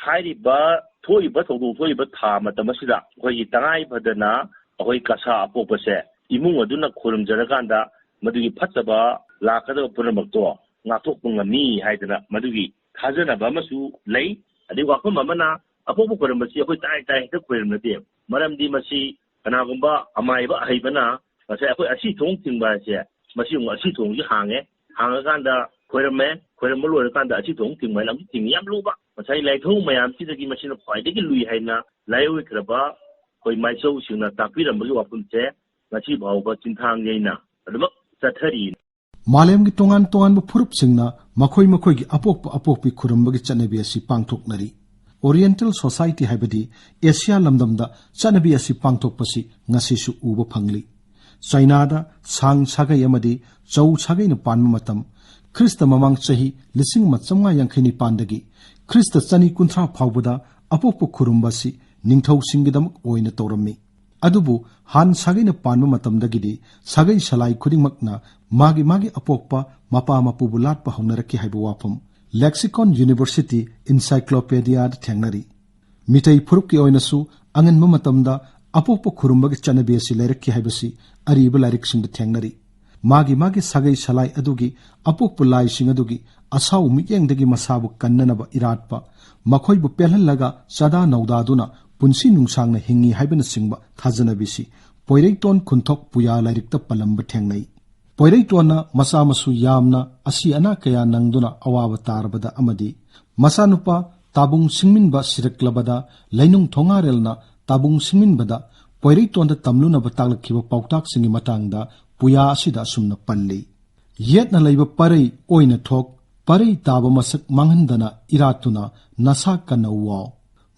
ꯍꯥꯏꯔꯤꯕ ꯊꯣꯛꯏꯕ ꯊꯧꯗꯣꯛ ꯊꯣꯛꯏꯕ ꯊꯥ ꯃꯇꯝ ꯑꯁꯤꯗ ꯑꯩꯈꯣꯏꯒꯤ ꯇꯉꯥꯏ ꯐꯗꯅ ꯑꯩꯈꯣꯏ ꯀꯁꯥ ꯑꯄꯣꯛꯄꯁꯦ ꯏꯃꯨꯡ ꯑꯗꯨꯅ ꯈꯣꯏꯔꯝꯖꯔꯀꯥꯟꯗ ꯃꯗꯨꯒꯤ ꯐꯠꯇꯕ ꯂꯥꯛꯀꯗꯕ ꯄꯨꯝꯅꯃꯛꯇꯣ ꯉꯥꯛꯊꯣꯛꯄ ꯉꯝꯃꯤ ꯍꯥꯏꯗꯅ ꯃꯗꯨꯒꯤ ꯊꯥꯖꯅꯕ ꯑꯃꯁꯨ ꯂꯩ꯫ ꯑꯗꯩ ꯋꯥꯐꯝ ꯑꯃꯅ, ꯑꯄꯣꯛꯄ ꯈꯣꯏꯔꯝꯕꯁꯤ ꯑꯩꯈꯣꯏ ꯇꯥꯏ ꯇꯥꯏ ꯍꯦꯛꯇ ꯈꯣꯏꯔꯝꯅꯗꯦ꯫ ꯃꯔꯝꯗꯤ ꯃꯁꯤ ꯀꯅꯥꯒꯨꯝꯕ ꯑꯃꯥꯏꯕ ꯑꯍꯩꯕꯅ ꯉꯁꯥꯏ ꯑꯩꯈꯣꯏ ꯑꯁꯤ ꯊꯣꯡ ꯊꯤꯡꯕ ꯍꯥꯏꯁꯦ, ꯃꯁꯤ ꯑꯃꯨꯛ ꯑꯁꯤ ꯊꯣꯡꯁꯤ ꯍꯥꯡꯉꯦ, ꯍꯥꯡꯉꯀꯥꯟꯗ ꯈꯣꯏꯔꯝꯃꯦ, ꯈꯣꯏꯔꯝꯕ ꯂꯣꯏꯔꯀꯥꯟꯗ ꯑꯁꯤ ꯊꯣꯡ ꯊꯤꯡꯕ ꯍꯥꯏꯅ ꯑꯃꯨꯛ ꯊꯤꯡꯉꯤ꯫ ꯌꯥꯝ ꯂꯨꯕ, ꯉꯁꯥꯏ ꯂꯥꯏꯊꯧ ꯃꯌꯥꯝꯁꯤꯗꯒꯤ ꯃꯁꯤꯅ ꯈ꯭ꯋꯥꯏꯗꯒꯤ ꯂꯨꯏ ꯍꯥꯏꯅ ꯂꯥꯏꯑꯣꯏꯈ꯭ꯔꯕ ꯑꯩꯈꯣꯏ ꯃꯥꯏꯆꯧꯁꯤꯡꯅ ꯇꯥꯛꯄꯤꯔꯝꯕꯒꯤ ꯋꯥꯐꯝꯁꯦ ꯉꯁꯤ ꯐꯥꯎꯕ ꯆꯤꯟꯊꯥꯡ ꯌꯩꯅ ꯑꯗꯨꯃꯛ ꯆꯠꯊꯔꯤ꯫ ꯃꯥꯂꯦꯝꯒꯤ ꯇꯣꯉꯥꯟ ꯇꯣꯉꯥꯟꯕ ꯐꯨꯔꯨꯞꯁꯤꯡꯅ ꯃꯈꯣꯏ ꯃꯈꯣꯏꯒꯤ ꯑꯄꯣꯛꯄ ꯑꯄꯣꯛꯄꯤ ꯈꯨꯔꯨꯝꯕꯒꯤ ꯆꯠꯅꯕꯤ ꯑꯁꯤ ꯄꯥꯡꯊꯣꯛꯅꯔꯤ꯫ Oriental Society ꯍꯥꯏꯕꯗꯤ ꯑꯦꯁꯤꯌꯥ ꯂꯝꯗꯝꯗ ꯆꯠꯅꯕꯤ ꯑꯁꯤ ꯄꯥꯡꯊꯣꯛꯄꯁꯤ ꯉꯁꯤꯁꯨ ꯎꯕ ꯐꯪꯂꯤ꯫ ꯆꯥꯏꯅꯥꯗ ꯁꯥꯡ ꯁꯥꯒꯩ ꯑꯃꯗꯤ ꯆꯧ ꯁꯥꯒꯩꯅ ꯄꯥꯟꯕ ꯃꯇꯝ, ꯈ꯭ꯔꯤꯁꯇ ꯃꯃꯥꯡ ꯆꯍꯤ ꯂꯤꯁꯤꯡ ꯑꯃ ꯆꯥꯝꯃꯉꯥ ꯌꯥꯡꯈꯩ ꯅꯤꯄꯥꯟꯗꯒꯤ ꯈ꯭ꯔꯤꯁꯇ ꯆꯅꯤ ꯀꯨꯟꯊ꯭ꯔꯥ ꯐꯥꯎꯕꯗ ꯑꯄꯣꯛꯄ ꯈꯨꯔꯨꯝꯕ ꯑꯁꯤ ꯅꯤꯡꯊꯧꯁꯤꯡꯒꯤꯗꯃꯛ ꯑꯣꯏꯅ ꯇꯧꯔꯝꯃꯤ꯫ ꯑꯗꯨꯕꯨ ꯍꯥꯟ ꯁꯥꯒꯩꯅ ꯄꯥꯟꯕ ꯃꯇꯝꯗꯒꯤꯗꯤ ꯁꯥꯒꯩ ꯁꯂꯥꯏ ꯈꯨꯗꯤꯡꯃꯛꯅ ꯃꯥꯒꯤ ꯃꯥꯒꯤ ꯑꯄꯣꯛꯄ ꯃꯄꯥ ꯃꯄꯨꯕꯨ ꯂꯥꯠꯄ ꯍꯧꯅꯔꯛꯈꯤ ꯍꯥꯏꯕ ꯋꯥꯐꯝ Lexicon University Encyclopedia ꯗ ꯊꯦꯡꯅꯔꯤ꯫ ꯃꯤꯇꯩ ꯐꯨꯔꯨꯞꯀꯤ ꯑꯣꯏꯅꯁꯨ ꯑꯉꯟꯕ ꯃꯇꯝꯗ ꯑꯄꯣꯛꯄ ꯈꯨꯔꯨꯝꯕꯒꯤ ꯆꯠꯅꯕꯤ ꯑꯁꯤ ꯂꯩꯔꯛꯈꯤ ꯍꯥꯏꯕꯁꯤ ꯑꯔꯤꯕ ꯂꯥꯏꯔꯤꯛꯁꯤꯡꯗ ꯊꯦꯡꯅꯔꯤ꯫ ꯃꯥꯒꯤ ꯃꯥꯒꯤ ꯁꯥꯒꯩ ꯁꯂꯥꯏ ꯑꯗꯨꯒꯤ ꯑꯄꯣꯛꯄ ꯂꯥꯏꯁꯤꯡ ꯑꯗꯨꯒꯤ ꯑꯁꯥꯎ ꯃꯤꯠꯌꯦꯡꯗꯒꯤ ꯃꯁꯥꯕꯨ ꯀꯟꯅꯅꯕ ꯏꯔꯥꯠꯄ, ꯃꯈꯣꯏꯕꯨ ꯄꯦꯜꯍꯜꯂꯒ ꯆꯥꯗꯥ ꯅꯧꯗꯥꯗꯨꯅ ꯄꯨꯟꯁꯤ ꯅꯨꯡꯁꯥꯡꯅ ꯍꯤꯡꯉꯤ ꯍꯥꯏꯕꯅꯆꯤꯡꯕ ꯊꯥꯖꯅꯕꯤꯁꯤ ꯄꯣꯏꯔꯩꯇꯣꯟ ꯈꯨꯟꯊꯣꯛ ꯄꯨꯌꯥ ꯂꯥꯏꯔꯤꯛꯇ ꯄꯜꯂꯝꯕ ꯊꯦꯡꯅꯩ꯫ ꯄꯣꯏꯔꯩꯇꯣꯟꯅ ꯃꯆꯥ ꯃꯁꯨ ꯌꯥꯝꯅ ꯑꯁꯤ ꯑꯅꯥ ꯀꯌꯥ ꯅꯪꯗꯨꯅ ꯑꯋꯥꯕ ꯇꯥꯔꯕꯗ ꯑꯃꯗꯤ ꯃꯆꯥꯅꯨꯄꯥ ꯇꯥꯕꯨꯡ ꯁꯤꯡꯃꯤꯟꯕ ꯁꯤꯔꯛꯂꯕꯗ ꯂꯩꯅꯨꯡ ꯊꯣꯉꯥꯔꯦꯜꯅ ꯇꯥꯕꯨꯡ ꯁꯤꯡꯃꯤꯟꯕꯗ ꯄꯣꯏꯔꯩꯇꯣꯟꯗ ꯇꯝꯂꯨꯅꯕ ꯇꯥꯛꯂꯛꯈꯤꯕ ꯄꯥꯎꯇꯥꯛꯁꯤꯡꯒꯤ ꯃꯇꯥꯡꯗ ꯄꯨꯌꯥ ꯑꯁꯤꯗ ꯑꯁꯨꯝꯅ ꯄꯜꯂꯤ: ꯌꯦꯠꯅ ꯂꯩꯕ ꯄꯔꯩ ꯑꯣꯏꯅ ꯊꯣꯛ, ꯄꯔꯩ ꯇꯥꯕ ꯃꯁꯛ ꯃꯥꯡꯍꯟꯗꯅ ꯏꯔꯥꯠꯇꯨꯅ ꯅꯁꯥ ꯀꯟꯅꯧꯋꯣ꯫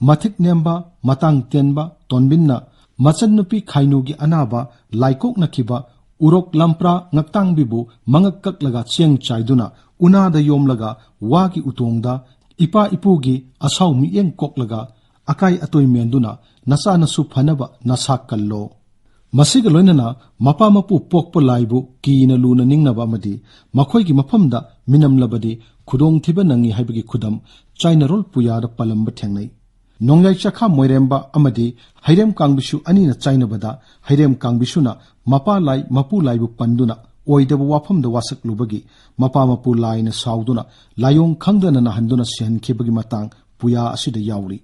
ꯃꯊꯤꯛ ꯅꯦꯝꯕ, ꯃꯇꯥꯡ ꯇꯦꯟꯕ ꯇꯣꯟꯕꯤꯟꯅ ꯃꯆꯟꯅꯨꯄꯤ ꯈꯥꯏꯅꯨꯒꯤ ꯑꯅꯥꯕ ꯂꯥꯏꯀꯣꯛꯅꯈꯤꯕ ꯎꯔꯣꯛ ꯂꯝꯄ꯭ꯔꯥ ꯉꯛꯇꯥꯡꯕꯤꯕꯨ ꯃꯉꯛ ꯀꯛꯂꯒ ꯆꯦꯡ ꯆꯥꯏꯗꯨꯅ ꯎꯅꯥꯗ ꯌꯣꯝꯂꯒ ꯋꯥꯒꯤ ꯎꯇꯣꯡꯗ ꯏꯄꯥ ꯏꯄꯨꯒꯤ ꯑꯁꯥꯎ ꯃꯤꯠꯌꯦꯡ ꯀꯣꯛꯂꯒ ꯑꯀꯥꯏ ꯑꯇꯣꯏ ꯃꯦꯟꯗꯨꯅ ꯅꯆꯥ ꯅꯁꯨ ꯐꯅꯕ ꯅꯁꯥ ꯀꯜꯂꯣ꯫ ꯃꯁꯤꯒ ꯂꯣꯏꯅꯅ ꯃꯄꯥ ꯃꯄꯨ ꯄꯣꯛꯄ ꯂꯥꯏꯕꯨ ꯀꯤꯅ ꯂꯨꯅ ꯅꯤꯡꯅꯕ ꯑꯃꯗꯤ ꯃꯈꯣꯏꯒꯤ ꯃꯐꯝꯗ ꯃꯤꯅꯝꯂꯕꯗꯤ ꯈꯨꯗꯣꯡꯊꯤꯕ ꯅꯪꯉꯤ ꯍꯥꯏꯕꯒꯤ ꯈꯨꯗꯝ ꯆꯥꯏꯅꯔꯣꯜ ꯄꯨꯌꯥꯗ ꯄꯜꯂꯝꯕ ꯊꯦꯡꯅꯩ꯫ ꯅꯣꯡꯌꯥꯏ ꯆꯈꯥ ꯃꯣꯏꯔꯦꯝꯕ ꯑꯃꯗꯤ ꯍꯩꯔꯦꯝ ꯀꯥꯡꯕꯤꯁꯨ ꯑꯅꯤꯅ ꯆꯥꯏꯅꯕꯗ ꯍꯩꯔꯦꯝ ꯀꯥꯡꯕꯤꯁꯨꯅ ꯃꯄꯥ ꯂꯥꯏ ꯃꯄꯨ ꯂꯥꯏꯕꯨ ꯄꯟꯗꯨꯅ ꯑꯣꯏꯗꯕ ꯋꯥꯐꯝꯗ ꯋꯥꯁꯛꯂꯨꯕꯒꯤ ꯃꯄꯥ ꯃꯄꯨ ꯂꯥꯏꯅ ꯁꯥꯎꯗꯨꯅ ꯂꯥꯏꯑꯣꯡ ꯈꯪꯗꯅ ꯅꯥꯍꯟꯗꯨꯅ ꯁꯤꯍꯟꯈꯤꯕꯒꯤ ꯃꯇꯥꯡ ꯄꯨꯌꯥ ꯑꯁꯤꯗ ꯌꯥꯎꯔꯤ꯫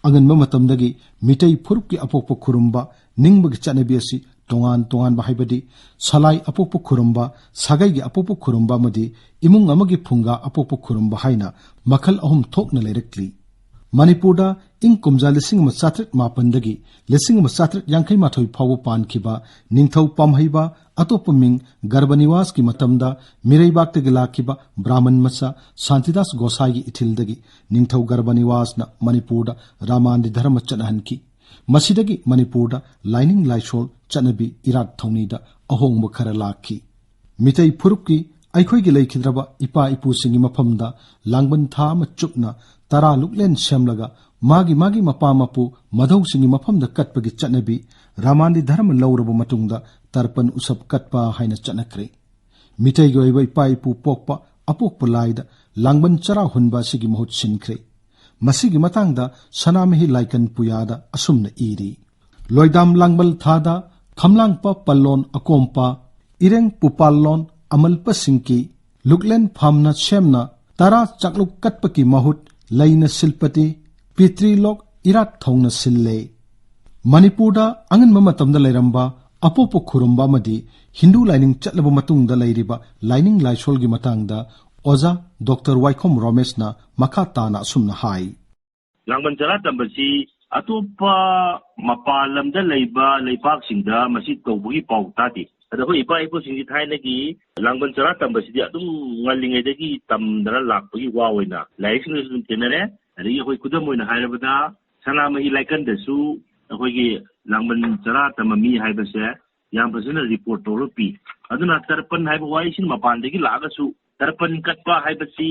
ꯑꯉꯟꯕ ꯃꯇꯝꯗꯒꯤ ꯃꯤꯇꯩ ꯐꯨꯔꯨꯞꯀꯤ ꯑꯄꯣꯛꯄ ꯈꯨꯔꯨꯝꯕ ꯅꯤꯡꯕꯒꯤ ꯆꯠꯅꯕꯤ ꯑꯁꯤ ꯇꯣꯉꯥꯟ ꯇꯣꯉꯥꯟꯕ, ꯍꯥꯏꯕꯗꯤ ꯁꯂꯥꯏ ꯑꯄꯣꯛꯄ ꯈꯨꯔꯨꯝꯕ, ꯁꯥꯒꯩꯒꯤ ꯑꯄꯣꯛꯄ ꯈꯨꯔꯨꯝꯕ ꯑꯃꯗꯤ ꯏꯃꯨꯡ ꯑꯃꯒꯤ ꯐꯨꯡꯒꯥ ꯑꯄꯣꯛꯄ ꯈꯨꯔꯨꯝꯕ ꯍꯥꯏꯅ ꯃꯈꯜ ꯑꯍꯨꯝ ꯊꯣꯛꯅ ꯂꯩꯔꯛꯂꯤ꯫ ꯃꯅꯤꯄꯨꯔꯗ ꯏꯪ ꯀꯨꯝꯖꯥ ꯂꯤꯁꯤꯡ ꯑꯃ ꯆꯥꯇ꯭ꯔꯦꯠ ꯃꯥꯄꯟꯗꯒꯤ ꯂꯤꯁꯤꯡ ꯑꯃ ꯆꯥꯇ꯭ꯔꯦꯠ ꯌꯥꯡꯈꯩ ꯃꯥꯊꯣꯏ ꯐꯥꯎꯕ ꯄꯥꯟꯈꯤꯕ ꯅꯤꯡꯊꯧ ꯄꯥꯝꯍꯩꯕ, ꯑꯇꯣꯞꯄ ꯃꯤꯡ ꯒꯔꯚꯅꯤꯋꯥꯁꯀꯤ ꯃꯇꯝꯗ ꯃꯤꯔꯩꯕꯥꯛꯇꯒꯤ ꯂꯥꯛꯈꯤꯕ ꯕ꯭ꯔꯥꯍꯃꯟ ꯃꯆꯥ ꯁꯥꯟꯇꯤꯗꯥꯁ ꯒꯣꯁꯥꯏꯒꯤ ꯏꯊꯤꯜꯗꯒꯤ ꯅꯤꯡꯊꯧ ꯒꯔꯚꯅꯤꯋꯥꯁꯅ ꯃꯅꯤꯄꯨꯔꯗ ꯔꯥꯃꯥꯟꯗꯤ ꯙꯔꯃ ꯆꯠꯅꯍꯟꯈꯤ꯫ ꯃꯁꯤꯗꯒꯤ ꯃꯅꯤꯄꯨꯔꯗ ꯂꯥꯏꯅꯤꯡ ꯂꯥꯏꯁꯣꯜ ꯆꯠꯅꯕꯤ ꯏꯔꯥꯠ ꯊꯧꯅꯤꯗ ꯑꯍꯣꯡꯕ ꯈꯔ ꯂꯥꯛꯈꯤ꯫ ꯃꯤꯇꯩ ꯐꯨꯔꯨꯞꯀꯤ ꯑꯩꯈꯣꯏꯒꯤ ꯂꯩꯈꯤꯗ꯭ꯔꯕ ꯏꯄꯥ ꯏꯄꯨꯁꯤꯡꯒꯤ ꯃꯐꯝꯗ ꯂꯥꯡꯕꯟ ꯊꯥ ꯑꯃ ꯆꯨꯞꯅ ꯇꯔꯥ ꯂꯨꯛꯂꯦꯟ ꯁꯦꯝꯂꯒ ꯃꯥꯒꯤ ꯃꯥꯒꯤ ꯃꯄꯥ ꯃꯄꯨ ꯃꯙꯧꯁꯤꯡꯒꯤ ꯃꯐꯝꯗ ꯀꯠꯄꯒꯤ ꯆꯠꯅꯕꯤ ꯔꯥꯃꯥꯟꯗꯤ ꯙꯔꯃ ꯂꯧꯔꯕ ꯃꯇꯨꯡꯗ ꯇꯔꯄꯟ ꯎꯁꯞ ꯀꯠꯄ ꯍꯥꯏꯅ ꯆꯠꯅꯈ꯭ꯔꯦ꯫ ꯃꯤꯇꯩꯒꯤ ꯑꯣꯏꯕ ꯏꯄꯥ ꯏꯄꯨ ꯄꯣꯛꯄ ꯑꯄꯣꯛꯄ ꯂꯥꯏꯗ ꯂꯥꯡꯕꯟ ꯆꯔꯥ ꯍꯨꯟꯕ ꯑꯁꯤꯒꯤ ꯃꯍꯨꯠ ꯁꯤꯟꯈ꯭ꯔꯦ꯫ ꯃꯁꯤꯒꯤ ꯃꯇꯥꯡꯗ ꯁꯅꯥꯃꯍꯤ ꯂꯥꯏꯀꯟ ꯄꯨꯌꯥꯗ ꯑꯁꯨꯝꯅ ꯏꯔꯤ: ꯂꯣꯏꯗꯥꯝ ꯂꯥꯡꯕꯜ ꯊꯥꯗ ꯈꯝꯂꯥꯡꯄ ꯄꯜꯂꯣꯟ ꯑꯀꯣꯝꯄ ꯏꯔꯦꯡ ꯄꯨꯄꯥꯜꯂꯣꯟ ꯑꯃꯜꯄꯁꯤꯡꯀꯤ ꯂꯨꯛꯂꯦꯟ ꯐꯥꯝꯅ ꯁꯦꯝꯅ ꯇꯔꯥ ꯆꯥꯛꯂꯨꯛ ꯀꯠꯄꯒꯤ ꯃꯍꯨꯠ ꯂꯩꯅ ꯁꯤꯜꯄꯇꯤ ꯄꯤꯇ꯭ꯔꯤꯂꯣꯛ ꯏꯔꯥꯠ ꯊꯧꯅ ꯁꯤꯜꯂꯦ꯫ ꯃꯅꯤꯄꯨꯔꯗ ꯑꯉꯟꯕ ꯃꯇꯝꯗ ꯂꯩꯔꯝꯕ ꯑꯄꯣꯛꯄ ꯈꯨꯔꯨꯝꯕ ꯑꯃꯗꯤ ꯍꯤꯟꯗꯨ ꯂꯥꯏꯅꯤꯡ ꯆꯠꯂꯕ ꯃꯇꯨꯡꯗ ꯂꯩꯔꯤꯕ ꯂꯥꯏꯅꯤꯡ ꯂꯥꯏꯁꯣꯜꯒꯤ ꯃꯇꯥꯡꯗ ꯑꯣꯖꯥ ꯗꯣꯛꯇꯔ ꯋꯥꯏꯈꯣꯝ ꯔꯣꯃꯦꯁꯅ ꯃꯈꯥ ꯇꯥꯅ ꯑꯁꯨꯝꯅ ꯍꯥꯏ꯫ ꯂꯥꯡꯕꯟ ꯆꯔꯥ ꯇꯝꯕꯁꯤ ꯑꯇꯣꯞꯄ ꯃꯄꯥꯟ ꯂꯝꯗ ꯂꯩꯕ ꯂꯩꯄꯥꯛꯁꯤꯡꯗ ꯃꯁꯤ ꯇꯧꯕꯒꯤ ꯄꯥꯎ ꯇꯥꯗꯦ꯫ ꯑꯗ ꯑꯩꯈꯣꯏ ꯏꯄꯥ ꯏꯄꯨꯁꯤꯡꯁꯤ ꯊꯥꯏꯅꯒꯤ ꯂꯥꯡꯕꯟ ꯆꯔꯥ ꯇꯝꯕꯁꯤꯗꯤ ꯑꯗꯨꯝ ꯉꯜꯂꯤꯉꯩꯗꯒꯤ ꯇꯝꯗꯅ ꯂꯥꯛꯄꯒꯤ ꯋꯥ ꯑꯣꯏꯅ ꯂꯥꯏꯔꯤꯛꯁꯤꯡꯗꯁꯨ ꯑꯗꯨꯝ ꯊꯦꯡꯅꯔꯦ꯫ ꯑꯗꯒꯤ ꯑꯩꯈꯣꯏ ꯈꯨꯗꯝ ꯑꯣꯏꯅ ꯍꯥꯏꯔꯕꯗ ꯁꯅꯥꯃꯍꯤ ꯂꯥꯏꯀꯟꯗꯁꯨ ꯑꯩꯈꯣꯏꯒꯤ ꯂꯥꯡꯕꯟ ꯆꯔꯥ ꯇꯝꯃꯝꯃꯤ ꯍꯥꯏꯕꯁꯦ ꯌꯥꯝ ꯐꯖꯅ ꯔꯤꯄꯣꯔꯠ ꯇꯧꯔꯒ ꯄꯤ꯫ ꯑꯗꯨꯅ ꯇꯔꯄꯟ ꯍꯥꯏꯕ ꯋꯥꯍꯩꯁꯤꯅ ꯃꯄꯥꯟꯗꯒꯤ ꯂꯥꯛꯑꯒꯁꯨ ꯇꯔꯄꯟ ꯀꯠꯄ ꯍꯥꯏꯕꯁꯤ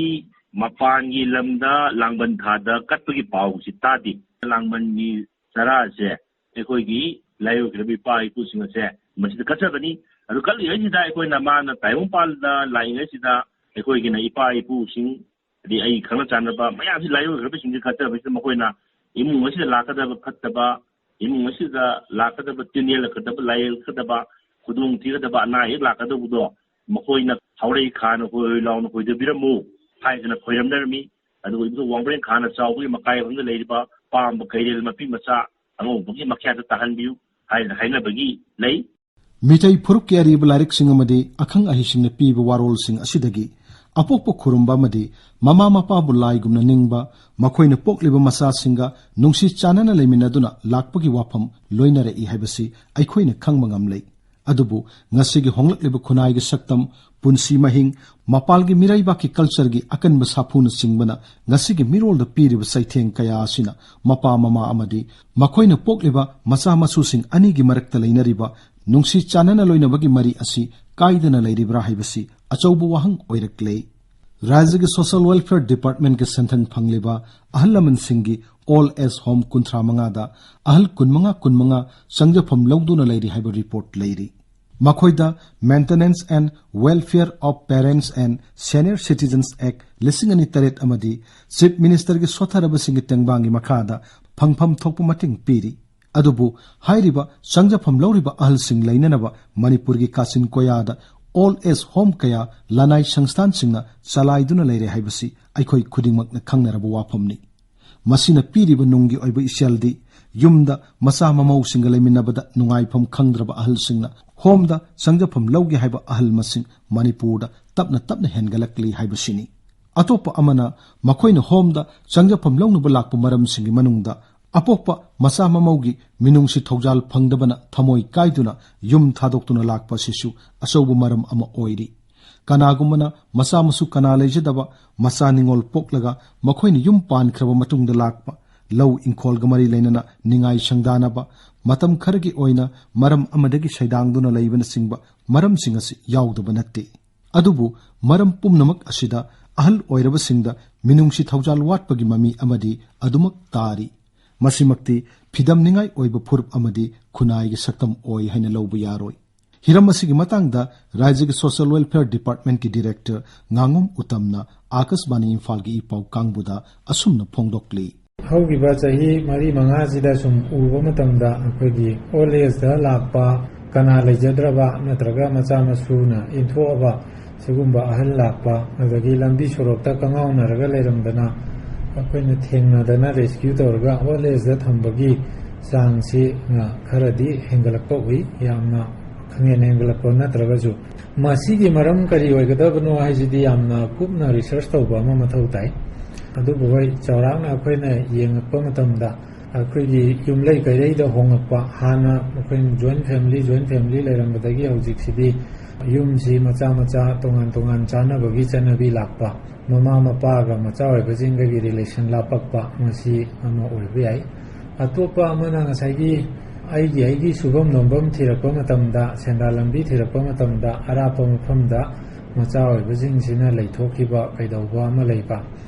ꯃꯄꯥꯟꯒꯤ ꯂꯝꯗ ꯂꯥꯡꯕꯟ ꯊꯥꯗ ꯀꯠꯄꯒꯤ ꯄꯥꯎꯁꯤ ꯇꯥꯗꯦ꯫ ꯂꯥꯡꯕꯟꯒꯤ ꯆꯔꯥꯁꯦ ꯑꯩꯈꯣꯏꯒꯤ ꯂꯥꯏꯑꯣꯏꯈ꯭ꯔꯕ ꯏꯄꯥ ꯏꯄꯨꯁꯤꯡ ꯑꯁꯦ ꯃꯁꯤꯗ ꯀꯠꯆꯕꯅꯤ꯫ ꯑꯗꯨ ꯀꯠꯂꯤꯉꯩꯁꯤꯗ ꯑꯩꯈꯣꯏꯅ ꯃꯥꯅ ꯇꯥꯏꯕꯪꯄꯥꯟꯗ ꯂꯥꯛꯏꯉꯩꯁꯤꯗ ꯑꯩꯈꯣꯏꯒꯤꯅ ꯏꯄꯥ ꯏꯄꯨꯁꯤꯡ, ꯍꯥꯏꯗꯤ ꯑꯩ ꯈꯪꯅ ꯆꯥꯟꯅꯕ ꯃꯌꯥꯝꯁꯤ ꯂꯥꯏꯑꯣꯏꯈ꯭ꯔꯕꯁꯤꯡꯁꯤ ꯀꯠꯆꯕꯁꯤꯗ ꯃꯈꯣꯏꯅ ꯏꯃꯨꯡ ꯑꯁꯤꯗ ꯂꯥꯛꯀꯗꯕ ꯐꯠꯇꯕ, ꯏꯃꯨꯡ ꯑꯁꯤꯗ ꯂꯥꯛꯀꯗꯕ ꯇꯤꯟ ꯌꯦꯜꯂꯛꯀꯗꯕ, ꯂꯥꯏ ꯌꯦꯜꯂꯛꯀꯗꯕ, ꯈꯨꯗꯣꯡ ꯊꯤꯒꯗꯕ ꯑꯅꯥ ꯑꯌꯦꯛ ꯂꯥꯛꯀꯗꯧꯕꯗꯣ ꯃꯈꯣꯏꯅ ꯍꯥꯎꯔꯩ ꯈꯥꯅ ꯍꯣꯏ ꯍꯣꯏ ꯂꯥꯎꯅ ꯈꯣꯏꯗꯕꯤꯔꯝꯃꯨ ꯍꯥꯏꯗꯅ ꯈꯣꯏꯔꯝꯅꯔꯝꯃꯤ꯫ ꯑꯗꯨꯒ ꯏꯕꯨꯙꯧ ꯋꯥꯡꯕ꯭ꯔꯦꯟ ꯈꯥꯅ ꯆꯥꯎꯕꯒꯤ ꯃꯀꯥꯏ ꯑꯍꯨꯝꯗ ꯂꯩꯔꯤꯕ ꯄꯥꯝꯕ ꯀꯩꯔꯦꯜ ꯃꯄꯤ ꯃꯆꯥ ꯑꯉꯧꯕꯒꯤ ꯃꯈꯥꯗ ꯇꯥꯍꯟꯕꯤꯌꯨ ꯍꯥꯏꯗꯅ ꯍꯥꯏꯅꯕꯒꯤ ꯂꯩ꯫ ꯃꯤꯇꯩ ꯐꯨꯔꯨꯞꯀꯤ ꯑꯔꯤꯕ ꯂꯥꯏꯔꯤꯛꯁꯤꯡ ꯑꯃꯗꯤ ꯑꯈꯪ ꯑꯍꯩꯁꯤꯡꯅ ꯄꯤꯕ ꯋꯥꯔꯣꯜꯁꯤꯡ ꯑꯁꯤꯗꯒꯤ ꯑꯄꯣꯛꯄ ꯈꯨꯔꯨꯝꯕ ꯑꯃꯗꯤ ꯃꯃꯥ ꯃꯄꯥꯕꯨ ꯂꯥꯏꯒꯨꯝꯅ ꯅꯤꯡꯕ, ꯃꯈꯣꯏꯅ ꯄꯣꯛꯂꯤꯕ ꯃꯆꯥꯁꯤꯡꯒ ꯅꯨꯡꯁꯤ ꯆꯥꯟꯅꯅ ꯂꯩꯃꯤꯟꯅꯗꯨꯅ ꯂꯥꯛꯄꯒꯤ ꯋꯥꯐꯝ ꯂꯣꯏꯅꯔꯛꯏ ꯍꯥꯏꯕꯁꯤ ꯑꯩꯈꯣꯏꯅ ꯈꯪꯕ ꯉꯝꯂꯦ꯫ ꯑꯗꯨꯕꯨ ꯉꯁꯤꯒꯤ ꯍꯣꯡꯂꯛꯂꯤꯕ ꯈꯨꯟꯅꯥꯏꯒꯤ ꯁꯛꯇꯝ, ꯄꯨꯟꯁꯤ ꯃꯍꯤꯡ, ꯃꯄꯥꯜꯒꯤ ꯃꯤꯔꯩꯕꯥꯛꯀꯤ ꯀꯜꯆꯔꯒꯤ ꯑꯀꯟꯕ ꯁꯥꯐꯨꯅꯆꯤꯡꯕꯅ ꯉꯁꯤꯒꯤ ꯃꯤꯔꯣꯜꯗ ꯄꯤꯔꯤꯕ ꯆꯩꯊꯦꯡ ꯀꯌꯥ ꯑꯁꯤꯅ ꯃꯄꯥ ꯃꯃꯥ ꯑꯃꯗꯤ ꯃꯈꯣꯏꯅ ꯄꯣꯛꯂꯤꯕ ꯃꯆꯥ ꯃꯁꯨꯁꯤꯡ ꯑꯅꯤꯒꯤ ꯃꯔꯛꯇ ꯂꯩꯅꯔꯤꯕ ꯅꯨꯡꯁꯤ ꯆꯥꯟꯅꯅ ꯂꯣꯏꯅꯕꯒꯤ ꯃꯔꯤ ꯑꯁꯤ ꯀꯥꯏꯗꯅ ꯂꯩꯔꯤꯕ꯭ꯔꯥ ꯍꯥꯏꯕꯁꯤ ꯑꯆꯧꯕ ꯋꯥꯍꯪ ꯑꯣꯏꯔꯛꯂꯦ꯫ ꯔꯥꯖ꯭ꯌꯒꯤ ꯁꯣꯁꯤꯌꯦꯜ ꯋꯦꯜꯐꯤꯌꯔ ꯗꯤꯄꯥꯔꯠꯃꯦꯟꯠꯀꯤ ꯁꯦꯟꯊꯪ ꯐꯪꯂꯤꯕ ꯑꯍꯜ ꯂꯃꯟꯁꯤꯡꯒꯤ ꯑꯣꯜ ꯑꯦꯖ ꯍꯣꯝ ꯀꯨꯟꯊ꯭ꯔꯥ ꯃꯉꯥꯗ ꯑꯍꯜ ꯀꯨꯟꯃꯉꯥ ꯀꯨꯟꯃꯉꯥ ꯆꯪꯖꯐꯝ ꯂꯧꯗꯨꯅ ꯂꯩꯔꯤ ꯍꯥꯏꯕ ꯔꯤꯄꯣꯔꯠ ꯂꯩꯔꯤ꯫ ꯃꯈꯣꯏꯗ Maintenance and Welfare of Parents and Senior Citizens Act ꯂꯤꯁꯤꯡ ꯑꯅꯤ ꯇꯔꯦꯠ ꯑꯃꯗꯤ ꯆꯤꯐ ꯃꯤꯅꯤꯁꯇꯔꯒꯤ ꯁꯣꯠꯊꯔꯕꯁꯤꯡꯒꯤ ꯇꯦꯡꯕꯥꯡꯒꯤ ꯃꯈꯥꯗ ꯐꯪꯐꯝ ꯊꯣꯛꯄ ꯃꯇꯦꯡ ꯄꯤꯔꯤ꯫ ꯑꯗꯨꯕꯨ ꯍꯥꯏꯔꯤꯕ ꯆꯪꯖꯐꯝ ꯂꯧꯔꯤꯕ ꯑꯍꯜꯁꯤꯡ ꯂꯩꯅꯅꯕ ꯃꯅꯤꯄꯨꯔꯒꯤ ꯀꯥꯆꯤꯟ ꯀꯣꯌꯥꯗ ꯑꯣꯜ ꯑꯦꯖ ꯍꯣꯝ ꯀꯌꯥ ꯂꯅꯥꯏ ꯁꯪꯁꯊꯥꯟꯁꯤꯡꯅ ꯆꯂꯥꯏꯗꯨꯅ ꯂꯩꯔꯦ ꯍꯥꯏꯕꯁꯤ ꯑꯩꯈꯣꯏ ꯈꯨꯗꯤꯡꯃꯛꯅ ꯈꯪꯅꯔꯕ ꯋꯥꯐꯝꯅꯤ꯫ ꯃꯁꯤꯅ ꯄꯤꯔꯤꯕ ꯅꯨꯡꯒꯤ ꯑꯣꯏꯕ ꯏꯆꯦꯜꯗꯤ ꯌꯨꯝꯗ ꯃꯆꯥ ꯃꯃꯧꯁꯤꯡꯒ ꯂꯩꯃꯤꯟꯅꯕꯗ ꯅꯨꯡꯉꯥꯏꯐꯝ ꯈꯪꯗ꯭ꯔꯕ ꯑꯍꯜꯁꯤꯡꯅ ꯍꯣꯝꯗ ꯆꯪꯖꯐꯝ ꯂꯧꯒꯦ ꯍꯥꯏꯕ ꯑꯍꯜ ꯃꯁꯤꯡ ꯃꯅꯤꯄꯨꯔꯗ ꯇꯞꯅ ꯇꯞꯅ ꯍꯦꯟꯒꯠꯂꯛꯂꯤ ꯍꯥꯏꯕꯁꯤꯅꯤ꯫ ꯑꯇꯣꯞꯄ ꯑꯃꯅ ꯃꯈꯣꯏꯅ ꯍꯣꯝꯗ ꯆꯪꯖꯐꯝ ꯂꯧꯅꯕ ꯂꯥꯛꯄ ꯃꯔꯝꯁꯤꯡꯒꯤ ꯃꯅꯨꯡꯗ ꯑꯄꯣꯛꯄ ꯃꯆꯥ ꯃꯃꯧꯒꯤ ꯃꯤꯅꯨꯡꯁꯤ ꯊꯧꯖꯥꯜ ꯐꯪꯗꯕꯅ ꯊꯃꯣꯏ ꯀꯥꯏꯗꯨꯅ ꯌꯨꯝ ꯊꯥꯗꯣꯛꯇꯨꯅ ꯂꯥꯛꯄ ꯑꯁꯤꯁꯨ ꯑꯆꯧꯕ ꯃꯔꯝ ꯑꯃ ꯑꯣꯏꯔꯤ꯫ ꯀꯅꯥꯒꯨꯝꯕꯅ ꯃꯆꯥ ꯃꯁꯨ ꯀꯅꯥ ꯂꯩꯖꯗꯕ ꯃꯆꯥ ꯅꯤꯉꯣꯜ ꯄꯣꯛꯂꯒ ꯃꯈꯣꯏꯅ ꯌꯨꯝ ꯄꯥꯟꯈ꯭ꯔꯕ ꯃꯇꯨꯡꯗ ꯂꯥꯛꯄ, ꯂꯧ ꯏꯪꯈꯣꯜꯒ ꯃꯔꯤ ꯂꯩꯅꯅ ꯅꯤꯡꯉꯥꯏ ꯁꯪꯗꯥꯅꯕ, ꯃꯇꯝ ꯈꯔꯒꯤ ꯑꯣꯏꯅ ꯃꯔꯝ ꯑꯃꯗꯒꯤ ꯁꯩꯗꯥꯡꯗꯨꯅ ꯂꯩꯕꯅꯆꯤꯡꯕ ꯃꯔꯝꯁꯤꯡ ꯑꯁꯤ ꯌꯥꯎꯗꯕ ꯅꯠꯇꯦ꯫ ꯑꯗꯨꯕꯨ ꯃꯔꯝ ꯄꯨꯝꯅꯃꯛ ꯑꯁꯤꯗ ꯑꯍꯜ ꯑꯣꯏꯔꯕꯁꯤꯡꯗ ꯃꯤꯅꯨꯡꯁꯤ ꯊꯧꯖꯥꯜ ꯋꯥꯠꯄꯒꯤ ꯃꯃꯤ ꯑꯃꯗꯤ ꯑꯗꯨꯃꯛ ꯇꯥꯔꯤ꯫ ꯃꯁꯤꯃꯛꯇꯤ ꯐꯤꯗꯝꯅꯤꯡꯉꯥꯏ ꯑꯣꯏꯕ ꯐꯨꯔꯨꯞ ꯑꯃꯗꯤ ꯈꯨꯟꯅꯥꯏꯒꯤ ꯁꯛꯇꯝ ꯑꯣꯏ ꯍꯥꯏꯅ ꯂꯧꯕ ꯌꯥꯔꯣꯏ꯫ ꯍꯤꯔꯝ ꯑꯁꯤꯒꯤ ꯃꯇꯥꯡꯗ ꯔꯥꯖ꯭ꯌꯒꯤ ꯁꯣꯁꯤꯌꯦꯜ ꯋꯦꯜꯐꯤꯌꯔ ꯗꯤꯄꯥꯔꯠꯃꯦꯟꯠꯀꯤ ꯗꯤꯔꯦꯛꯇꯔ ꯉꯥꯉꯣꯝ ꯎꯇꯝꯅ ꯑꯥꯀꯥꯁꯕꯥꯅꯤ ꯏꯝꯐꯥꯜꯒꯤ ꯏ ꯄꯥꯎ ꯀꯥꯡꯕꯨꯗ ꯑꯁꯨꯝꯅ ꯐꯣꯡꯗꯣꯛꯂꯤ꯫ ꯍꯧꯈꯤꯕ ꯆꯍꯤ ꯃꯔꯤ ꯃꯉꯥꯁꯤꯗ ꯁꯨꯝ ꯎꯕ ꯃꯇꯝꯗ ꯑꯩꯈꯣꯏꯒꯤ ꯑꯣꯜ ꯑꯦꯖꯇ ꯂꯥꯛꯄ ꯀꯅꯥ ꯂꯩꯖꯗ꯭ꯔꯕ ꯅꯠꯇ꯭ꯔꯒ ꯃꯆꯥ ꯃꯁꯨꯅ ꯏꯟꯊꯣꯛꯑꯕ ꯁꯤꯒꯨꯝꯕ ꯑꯍꯜ ꯂꯥꯛꯄ, ꯑꯗꯒꯤ ꯂꯝꯕꯤ ꯁꯣꯔꯣꯛꯇ ꯀꯉꯥꯎꯅꯔꯒ ꯂꯩꯔꯝꯗꯅ ꯑꯩꯈꯣꯏꯅ ꯊꯦꯡꯅꯗꯅ ꯔꯦꯁꯀ꯭ꯌꯨ ꯇꯧꯔꯒ ꯑꯣꯜ ꯑꯦꯖꯇ ꯊꯝꯕꯒꯤ ꯆꯥꯡꯁꯤ, ꯑ, ꯈꯔꯗꯤ ꯍꯦꯟꯒꯠꯂꯛꯄ ꯎꯏ, ꯌꯥꯝꯅ ꯈꯪꯍꯦꯟ ꯍꯦꯟꯒꯠꯂꯛꯄ ꯅꯠꯇ꯭ꯔꯒꯁꯨ꯫ ꯃꯁꯤꯒꯤ ꯃꯔꯝ ꯀꯔꯤ ꯑꯣꯏꯒꯗꯕꯅꯣ ꯍꯥꯏꯁꯤꯗꯤ ꯌꯥꯝꯅ ꯀꯨꯞꯅ ꯔꯤꯁꯔꯁ ꯇꯧꯕ ꯑꯃ ꯃꯊꯧ ꯇꯥꯏ꯫ ꯑꯗꯨꯕꯨ ꯍꯣꯏ, ꯆꯥꯎꯔꯥꯛꯅ ꯑꯩꯈꯣꯏꯅ ꯌꯦꯡꯉꯛꯄ ꯃꯇꯝꯗ ꯑꯩꯈꯣꯏꯒꯤ ꯌꯨꯝꯂꯩ ꯀꯩꯔꯩꯗ ꯍꯣꯡꯉꯛꯄ, ꯍꯥꯟꯅ ꯑꯩꯈꯣꯏꯅ ꯖꯣꯏꯟ ꯐꯦꯃꯤꯂꯤ, ꯖꯣꯏꯟ ꯐꯦꯃꯤꯂꯤ ꯂꯩꯔꯝꯕꯗꯒꯤ ꯍꯧꯖꯤꯛꯁꯤꯗꯤ ꯌꯨꯝꯁꯤ ꯃꯆꯥ ꯃꯆꯥ ꯇꯣꯉꯥꯟ ꯇꯣꯉꯥꯟ ꯆꯥꯅꯕꯒꯤ ꯆꯠꯅꯕꯤ ꯂꯥꯛꯄ, ꯃꯃꯥ ꯃꯄꯥꯒ ꯃꯆꯥ ꯑꯣꯏꯕꯁꯤꯡꯒꯒꯤ ꯔꯤꯂꯦꯁꯟ ꯂꯥꯞꯄꯛꯄ, ꯃꯁꯤ ꯑꯃ ꯑꯣꯏꯕ ꯌꯥꯏ꯫ ꯑꯇꯣꯞꯄ ꯑꯃꯅ ꯉꯁꯥꯏꯒꯤ ꯑꯩꯒꯤ, ꯑꯩꯒꯤ ꯁꯨꯐꯝ ꯅꯣꯝꯐꯝ ꯊꯤꯔꯛꯄ ꯃꯇꯝꯗ, ꯁꯦꯟꯗꯥꯟ ꯂꯝꯕꯤ ꯊꯤꯔꯛꯄ ꯃꯇꯝꯗ ꯑꯔꯥꯞꯄ ꯃꯐꯝꯗ ꯃꯆꯥ ꯑꯣꯏꯕꯁꯤꯡꯁꯤꯅ ꯂꯩꯊꯣꯛꯈꯤꯕ ꯀꯩꯗꯧꯕ ꯑꯃ ꯂꯩꯕ,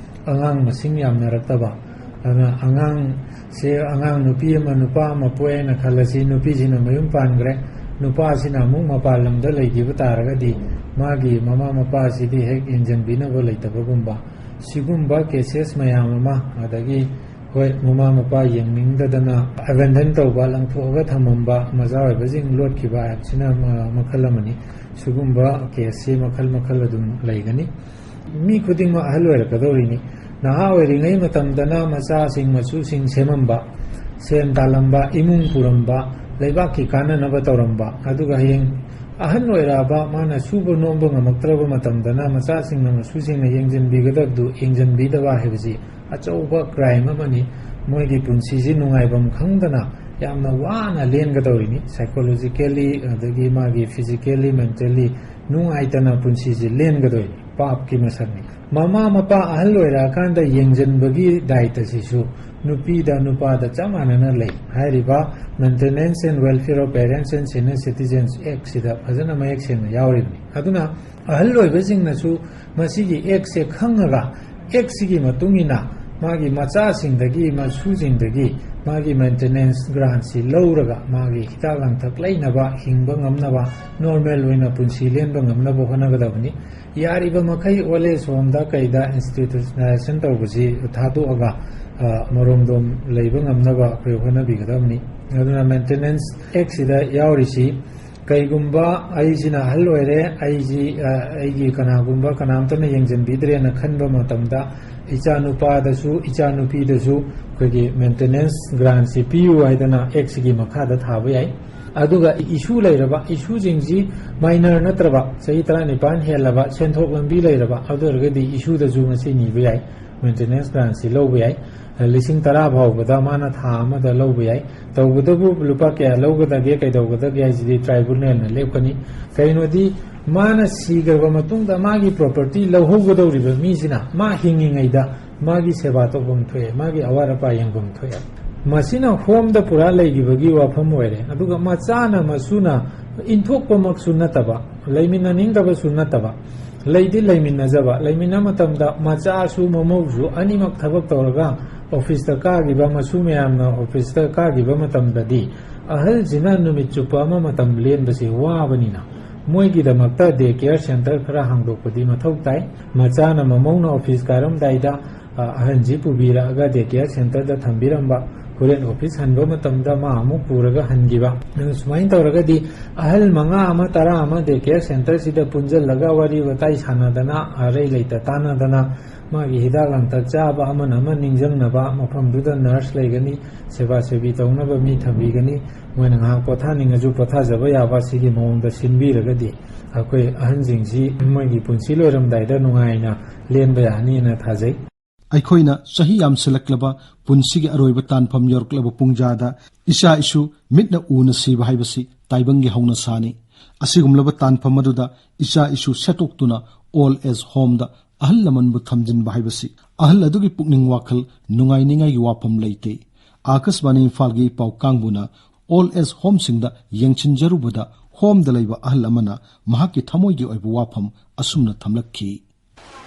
ꯑꯉꯥꯡ ꯃꯁꯤꯡ ꯌꯥꯝꯅꯔꯛꯇꯕ꯫ ꯑꯗꯨꯅ ꯑꯉꯥꯡꯁꯦ, ꯑꯉꯥꯡ ꯅꯨꯄꯤ ꯑꯃ ꯅꯨꯄꯥ ꯑꯃ ꯄꯣꯛꯑꯦꯅ ꯈꯜꯂꯁꯤ, ꯅꯨꯄꯤꯁꯤꯅ ꯃꯌꯨꯝ ꯄꯥꯟꯈ꯭ꯔꯦ, ꯅꯨꯄꯥꯁꯤꯅ ꯑꯃꯨꯛ ꯃꯄꯥꯟ ꯂꯝꯗ ꯂꯩꯈꯤꯕ ꯇꯥꯔꯒꯗꯤ ꯃꯥꯒꯤ ꯃꯃꯥ ꯃꯄꯥꯁꯤꯗꯤ ꯍꯦꯛ ꯌꯦꯡꯁꯤꯟꯕꯤꯅꯕ ꯂꯩꯇꯕꯒꯨꯝꯕ, ꯁꯤꯒꯨꯝꯕ ꯀꯦꯁꯦꯁ ꯃꯌꯥꯝ ꯑꯃ, ꯑꯗꯒꯤ ꯍꯣꯏ, ꯃꯃꯥ ꯃꯄꯥ ꯌꯦꯡꯅꯤꯡꯗꯗꯅ ꯑꯦꯕꯦꯟꯗꯟ ꯇꯧꯕ, ꯂꯪꯊꯣꯛꯑꯒ ꯊꯝꯃꯝꯕ, ꯃꯆꯥ ꯑꯣꯏꯕꯁꯤꯡ ꯂꯣꯠꯈꯤꯕ ꯍꯥꯏꯕꯁꯤꯅ ꯃ-, ꯃꯈꯜ ꯑꯃꯅꯤ꯫ ꯁꯤꯒꯨꯝꯕ ꯀꯦꯁꯁꯤ ꯃꯈꯜ ꯃꯈꯜ ꯑꯗꯨꯝ ꯂꯩꯒꯅꯤ꯫ ꯃꯤ ꯈꯨꯗꯤꯡꯃꯛ ꯑꯍꯜ ꯑꯣꯏꯔꯛꯀꯗꯧꯔꯤꯅꯤ꯫ ꯅꯍꯥ ꯑꯣꯏꯔꯤꯉꯩ ꯃꯇꯝꯗꯅ ꯃꯆꯥꯁꯤꯡ ꯃꯁꯨꯁꯤꯡ ꯁꯦꯝꯃꯝꯕ, ꯁꯦꯟ ꯇꯥꯜꯂꯝꯕ, ꯏꯃꯨꯡ ꯄꯨꯔꯝꯕ, ꯂꯩꯕꯥꯛꯀꯤ ꯀꯥꯟꯅꯅꯕ ꯇꯧꯔꯝꯕ, ꯑꯗꯨꯒ ꯍꯌꯦꯡ ꯑꯍꯟ ꯑꯣꯏꯔꯛꯑꯕ, ꯃꯥꯅ ꯁꯨꯕ ꯅꯣꯝꯕ ꯉꯝꯃꯛꯇ꯭ꯔꯕ ꯃꯇꯝꯗꯅ ꯃꯆꯥꯁꯤꯡꯅ ꯃꯁꯨꯁꯤꯡꯅ ꯌꯦꯡꯁꯤꯟꯕꯤꯒꯗꯕꯗꯨ ꯌꯦꯡꯁꯤꯟꯕꯤꯗꯕ ꯍꯥꯏꯕꯁꯤ ꯑꯆꯧꯕ ꯀ꯭ꯔꯥꯏꯝ ꯑꯃꯅꯤ꯫ ꯃꯣꯏꯒꯤ ꯄꯨꯟꯁꯤꯁꯤ ꯅꯨꯡꯉꯥꯏꯐꯝ ꯈꯪꯗꯅ ꯌꯥꯝꯅ ꯋꯥꯅ ꯂꯦꯟꯒꯗꯧꯔꯤꯅꯤ꯫ ꯁꯥꯏꯀꯣꯂꯣꯖꯤꯀꯦꯜꯂꯤ, ꯑꯗꯒꯤ ꯃꯥꯒꯤ ꯐꯤꯖꯤꯀꯦꯜꯂꯤ, ꯃꯦꯟꯇꯦꯜꯂꯤ ꯅꯨꯡꯉꯥꯏꯇꯅ ꯄꯨꯟꯁꯤꯁꯤ ꯂꯦꯟꯒꯗꯣꯏꯅꯤ, ꯄꯥꯞꯀꯤ ꯃꯁꯛꯅꯤ꯫ ꯃꯃꯥ ꯃꯄꯥ ꯑꯍꯜ ꯑꯣꯏꯔꯛꯑꯀꯥꯟꯗ ꯌꯦꯡꯁꯤꯟꯕꯒꯤ ꯗꯥꯏꯇꯁꯤꯁꯨ ꯅꯨꯄꯤꯗ ꯅꯨꯄꯥꯗ ꯆꯞ ꯃꯥꯟꯅꯅ ꯂꯩ꯫ ꯍꯥꯏꯔꯤꯕ Maintenance and Welfare of Parents and Senior Citizens Act ꯁꯤꯗ ꯐꯖꯅ ꯃꯌꯦꯛ ꯁꯦꯡꯅ ꯌꯥꯎꯔꯤꯕꯅꯤ꯫ ꯑꯗꯨꯅ ꯑꯍꯜ ꯑꯣꯏꯕꯁꯤꯡꯅꯁꯨ ꯃꯁꯤꯒꯤ ꯑꯦꯛꯁꯦ ꯈꯪꯉꯒ, ꯑꯦꯛꯁꯤꯒꯤ ꯃꯇꯨꯡ ꯏꯟꯅ ꯃꯥꯒꯤ ꯃꯆꯥꯁꯤꯡꯗꯒꯤ, ꯃꯁꯨꯁꯤꯡꯗꯒꯤ ꯃꯥꯒꯤ ꯃꯦꯟꯇꯦꯅꯦꯟꯁ ꯒ꯭ꯔꯥꯟꯁꯤ ꯂꯧꯔꯒ ꯃꯥꯒꯤ ꯍꯤꯗꯥꯛ ꯂꯥꯡꯊꯛ ꯂꯩꯅꯕ, ꯍꯤꯡꯕ ꯉꯝꯅꯕ, ꯅꯣꯔꯃꯦꯜ ꯑꯣꯏꯅ ꯄꯨꯟꯁꯤ ꯂꯦꯟꯕ ꯉꯝꯅꯕ ꯍꯣꯠꯅꯒꯗꯕꯅꯤ꯫ ꯌꯥꯔꯤꯕ ꯃꯈꯩ ꯑꯣꯜ ꯑꯦꯖ ꯍꯣꯝꯗ ꯀꯩꯗ ꯏꯟꯁꯇꯤꯇ꯭ꯌꯨꯁꯅꯦꯂꯥꯏꯖꯦꯁꯟ ꯇꯧꯕꯁꯤ ꯊꯥꯗꯣꯛꯑꯒ, ꯑ, ꯃꯔꯣꯝꯗꯣꯝ ꯂꯩꯕ ꯉꯝꯅꯕ ꯑꯩꯈꯣꯏ ꯍꯣꯠꯅꯕꯤꯒꯗꯕꯅꯤ꯫ ꯑꯗꯨꯅ ꯃꯦꯟꯇꯦꯅꯦꯟꯁ ꯑꯦꯛꯁꯤꯗ ꯌꯥꯎꯔꯤꯁꯤ ꯀꯩꯒꯨꯝꯕ ꯑꯩꯁꯤꯅ ꯑꯍꯜ ꯑꯣꯏꯔꯦ, ꯑꯩꯁꯤ, ꯑ, ꯑꯩꯒꯤ ꯀꯅꯥꯒꯨꯝꯕ ꯀꯅꯥꯝꯇꯅ ꯌꯦꯡꯁꯤꯟꯕꯤꯗ꯭ꯔꯦꯅ ꯈꯟꯕ ꯃꯇꯝꯗ, ꯏꯆꯥ ꯅꯨꯄꯥꯗꯁꯨ ꯏꯆꯥ ꯅꯨꯄꯤꯗꯁꯨ ꯑꯩꯈꯣꯏꯒꯤ ꯃꯦꯟꯇꯦꯅꯦꯟꯁ ꯒ꯭ꯔꯥꯟꯁꯤ ꯄꯤꯌꯨ ꯍꯥꯏꯗꯅ ꯑꯦꯛꯁꯤꯒꯤ ꯃꯈꯥꯗ ꯊꯥꯕ ꯌꯥꯏ꯫ ꯑꯗꯨꯒ ꯏꯁꯨ ꯂꯩꯔꯕ, ꯏꯁꯨꯁꯤꯡꯁꯤ ꯃꯥꯏꯅꯔ ꯅꯠꯇ꯭ꯔꯕ, ꯆꯍꯤ ꯇꯔꯥꯅꯤꯄꯥꯟ ꯍꯦꯜꯂꯕ, ꯁꯦꯟꯊꯣꯛ ꯂꯝꯕꯤ ꯂꯩꯔꯕ, ꯑꯗꯨ ꯑꯣꯏꯔꯒꯗꯤ ꯏꯁꯨꯗꯁꯨ ꯃꯁꯤ ꯅꯤꯕ ꯌꯥꯏ, ꯃꯦꯟꯇꯦꯅꯦꯟꯁ ꯒ꯭ꯔꯥꯟꯁꯤ ꯂꯧꯕ ꯌꯥꯏ꯫ ꯂꯤꯁꯤꯡ ꯇꯔꯥ ꯐꯥꯎꯕꯗ ꯃꯥꯅ ꯊꯥ ꯑꯃꯗ ꯂꯧꯕ ꯌꯥꯏ꯫ ꯇꯧꯕꯇꯕꯨ ꯂꯨꯄꯥ ꯀꯌꯥ ꯂꯧꯒꯗꯒꯦ, ꯀꯩꯗꯧꯒꯗꯒꯦ ꯍꯥꯏꯁꯤꯗꯤ ꯇ꯭ꯔꯥꯏꯕꯨꯅꯦꯜꯅ ꯂꯦꯞꯀꯅꯤ꯫ ꯀꯩꯅꯣꯗꯤ, ꯃꯥꯅ ꯁꯤꯈ꯭ꯔꯕ ꯃꯇꯨꯡꯗ ꯃꯥꯒꯤ ꯄ꯭ꯔꯣꯄꯔꯇꯤ ꯂꯧꯍꯧꯒꯗꯧꯔꯤꯕ ꯃꯤꯁꯤꯅ ꯃꯥ ꯍꯤꯡꯉꯤꯉꯩꯗ ꯃꯥꯒꯤ ꯁꯦꯕꯥ ꯇꯧꯐꯝ ꯊꯣꯛꯑꯦ, ꯃꯥꯒꯤ ꯑꯋꯥꯠ ꯑꯄꯥ ꯌꯦꯡꯐꯝ ꯊꯣꯛꯑꯦ꯫ ꯃꯁꯤꯅ ꯍꯣꯝꯗ ꯄꯨꯔꯥ ꯂꯩꯈꯤꯕꯒꯤ ꯋꯥꯐꯝ ꯑꯣꯏꯔꯦ꯫ ꯑꯗꯨꯒ ꯃꯆꯥꯅ ꯃꯁꯨꯅ ꯏꯟꯊꯣꯛꯄꯃꯛꯁꯨ ꯅꯠꯇꯕ, ꯂꯩꯃꯤꯟꯅꯅꯤꯡꯗꯕꯁꯨ ꯅꯠꯇꯕ, ꯂꯩꯗꯤ ꯂꯩꯃꯤꯟꯅꯖꯕ, ꯂꯩꯃꯤꯟꯅ ꯃꯇꯝꯗ ꯃꯆꯥꯁꯨ ꯃꯃꯧꯁꯨ ꯑꯅꯤꯃꯛ ꯊꯕꯛ ꯇꯧꯔꯒ ꯑꯣꯐꯤꯁꯇ ꯀꯥꯈꯤꯕ, ꯃꯁꯨ ꯃꯌꯥꯝꯅ ꯑꯣꯐꯤꯁꯇ ꯀꯥꯈꯤꯕ ꯃꯇꯝꯗꯗꯤ ꯑꯍꯜꯁꯤꯅ ꯅꯨꯃꯤꯠ ꯆꯨꯞꯄ ꯑꯃ ꯃꯇꯝ ꯂꯦꯟꯕꯁꯤ ꯋꯥꯕꯅꯤꯅ, ꯃꯣꯏꯒꯤꯗꯃꯛꯇ ꯗꯦ ꯀꯦꯌꯔ ꯁꯦꯟꯇꯔ ꯈꯔ ꯍꯥꯡꯗꯣꯛꯄꯗꯤ ꯃꯊꯧ ꯇꯥꯏ꯫ ꯃꯆꯥꯅ ꯃꯃꯧꯅ ꯑꯣꯐꯤꯁ ꯀꯥꯔꯝꯗꯥꯏꯗ, ꯑ, ꯑꯍꯟꯁꯤ ꯄꯨꯕꯤꯔꯛꯑꯒ ꯗꯦ ꯀꯦꯌꯔ ꯁꯦꯟꯇꯔꯗ ꯊꯝꯕꯤꯔꯝꯕ, ꯍꯣꯔꯦꯟ ꯑꯣꯐꯤꯁ ꯍꯟꯕ ꯃꯇꯝꯗ ꯃꯥ ꯑꯃꯨꯛ ꯄꯨꯔꯒ ꯍꯟꯈꯤꯕ꯫ ꯑꯗꯨ ꯁꯨꯃꯥꯏꯅ ꯇꯧꯔꯒꯗꯤ ꯑꯍꯜ ꯃꯉꯥ ꯑꯃ, ꯇꯔꯥ ꯑꯃ ꯗꯦ ꯀꯦꯌꯔ ꯁꯦꯟꯇꯔꯁꯤꯗ ꯄꯨꯟꯁꯤꯜꯂꯒ ꯋꯥꯔꯤ ꯋꯥꯇꯥꯏ ꯁꯥꯟꯅꯗꯅ, ꯑꯔꯩ ꯂꯩꯇ ꯇꯥꯟꯅꯗꯅ, ꯃꯥꯒꯤ ꯍꯤꯗꯥꯛ ꯂꯥꯡꯊꯛ ꯆꯥꯕ, ꯑꯃꯅ ꯑꯃ ꯅꯤꯡꯁꯤꯡꯅꯕ, ꯃꯐꯝꯗꯨꯗ ꯅꯔꯁ ꯂꯩꯒꯅꯤ, ꯁꯦꯕꯥ ꯁꯦꯕꯤ ꯇꯧꯅꯕ ꯃꯤ ꯊꯝꯕꯤꯒꯅꯤ, ꯃꯣꯏꯅ ꯉꯥꯏꯍꯥꯛ ꯄꯣꯊꯥꯅꯤꯡꯉꯁꯨ ꯄꯣꯊꯥꯖꯕ ꯌꯥꯕ, ꯁꯤꯒꯤ ꯃꯑꯣꯡꯗ ꯁꯤꯟꯕꯤꯔꯒꯗꯤ ꯑꯩꯈꯣꯏ ꯑꯍꯟꯁꯤꯡꯁꯤ ꯃꯣꯏꯒꯤ ꯄꯨꯟꯁꯤ ꯂꯣꯏꯔꯝꯗꯥꯏꯗ ꯅꯨꯡꯉꯥꯏꯅ ꯂꯦꯟꯕ ꯌꯥꯅꯤꯅ ꯊꯥꯖꯩ꯫ ꯑꯩꯈꯣꯏꯅ ꯆꯍꯤ ꯌꯥꯝꯁꯤꯜꯂꯛꯂꯕ ꯄꯨꯟꯁꯤꯒꯤ ꯑꯔꯣꯏꯕ ꯇꯥꯟꯐꯝ ꯌꯧꯔꯛꯂꯕ ꯄꯨꯡꯖꯥꯗ ꯏꯆꯥ ꯏꯁꯨ ꯃꯤꯠꯅ ꯎꯅ ꯁꯤꯕ ꯍꯥꯏꯕꯁꯤ ꯇꯥꯏꯕꯪꯒꯤ ꯍꯧꯅꯁꯥꯅꯤ꯫ ꯑꯁꯤꯒꯨꯝꯂꯕ ꯇꯥꯟꯐꯝ ꯑꯗꯨꯗ ꯏꯆꯥ ꯏꯁꯨ ꯁꯦꯠꯇꯣꯛꯇꯨꯅ ꯑꯣꯜ ꯑꯦꯖ ꯍꯣꯝꯗ ꯑꯍꯜ ꯂꯃꯟꯕꯨ ꯊꯝꯖꯤꯟꯕ ꯍꯥꯏꯕꯁꯤ ꯑꯍꯜ ꯑꯗꯨꯒꯤ ꯄꯨꯛꯅꯤꯡ ꯋꯥꯈꯜ ꯅꯨꯡꯉꯥꯏꯅꯤꯡꯉꯥꯏꯒꯤ ꯋꯥꯐꯝ ꯂꯩꯇꯦ꯫ ꯑꯥꯀꯥꯁꯕꯥꯅꯤ ꯏꯝꯐꯥꯜꯒꯤ ꯏ ꯄꯥꯎ ꯀꯥꯡꯕꯨꯅ ꯑꯣꯜ ꯑꯦꯖ ꯍꯣꯝꯁꯤꯡꯗ ꯌꯦꯡꯁꯤꯟꯖꯔꯨꯕꯗ ꯍꯣꯝꯗ ꯂꯩꯕ ꯑꯍꯜ ꯑꯃꯅ ꯃꯍꯥꯛꯀꯤ ꯊꯃꯣꯏꯒꯤ ꯑꯣꯏꯕ ꯋꯥꯐꯝ ꯑꯁꯨꯝꯅ ꯊꯝꯂꯛꯈꯤ꯫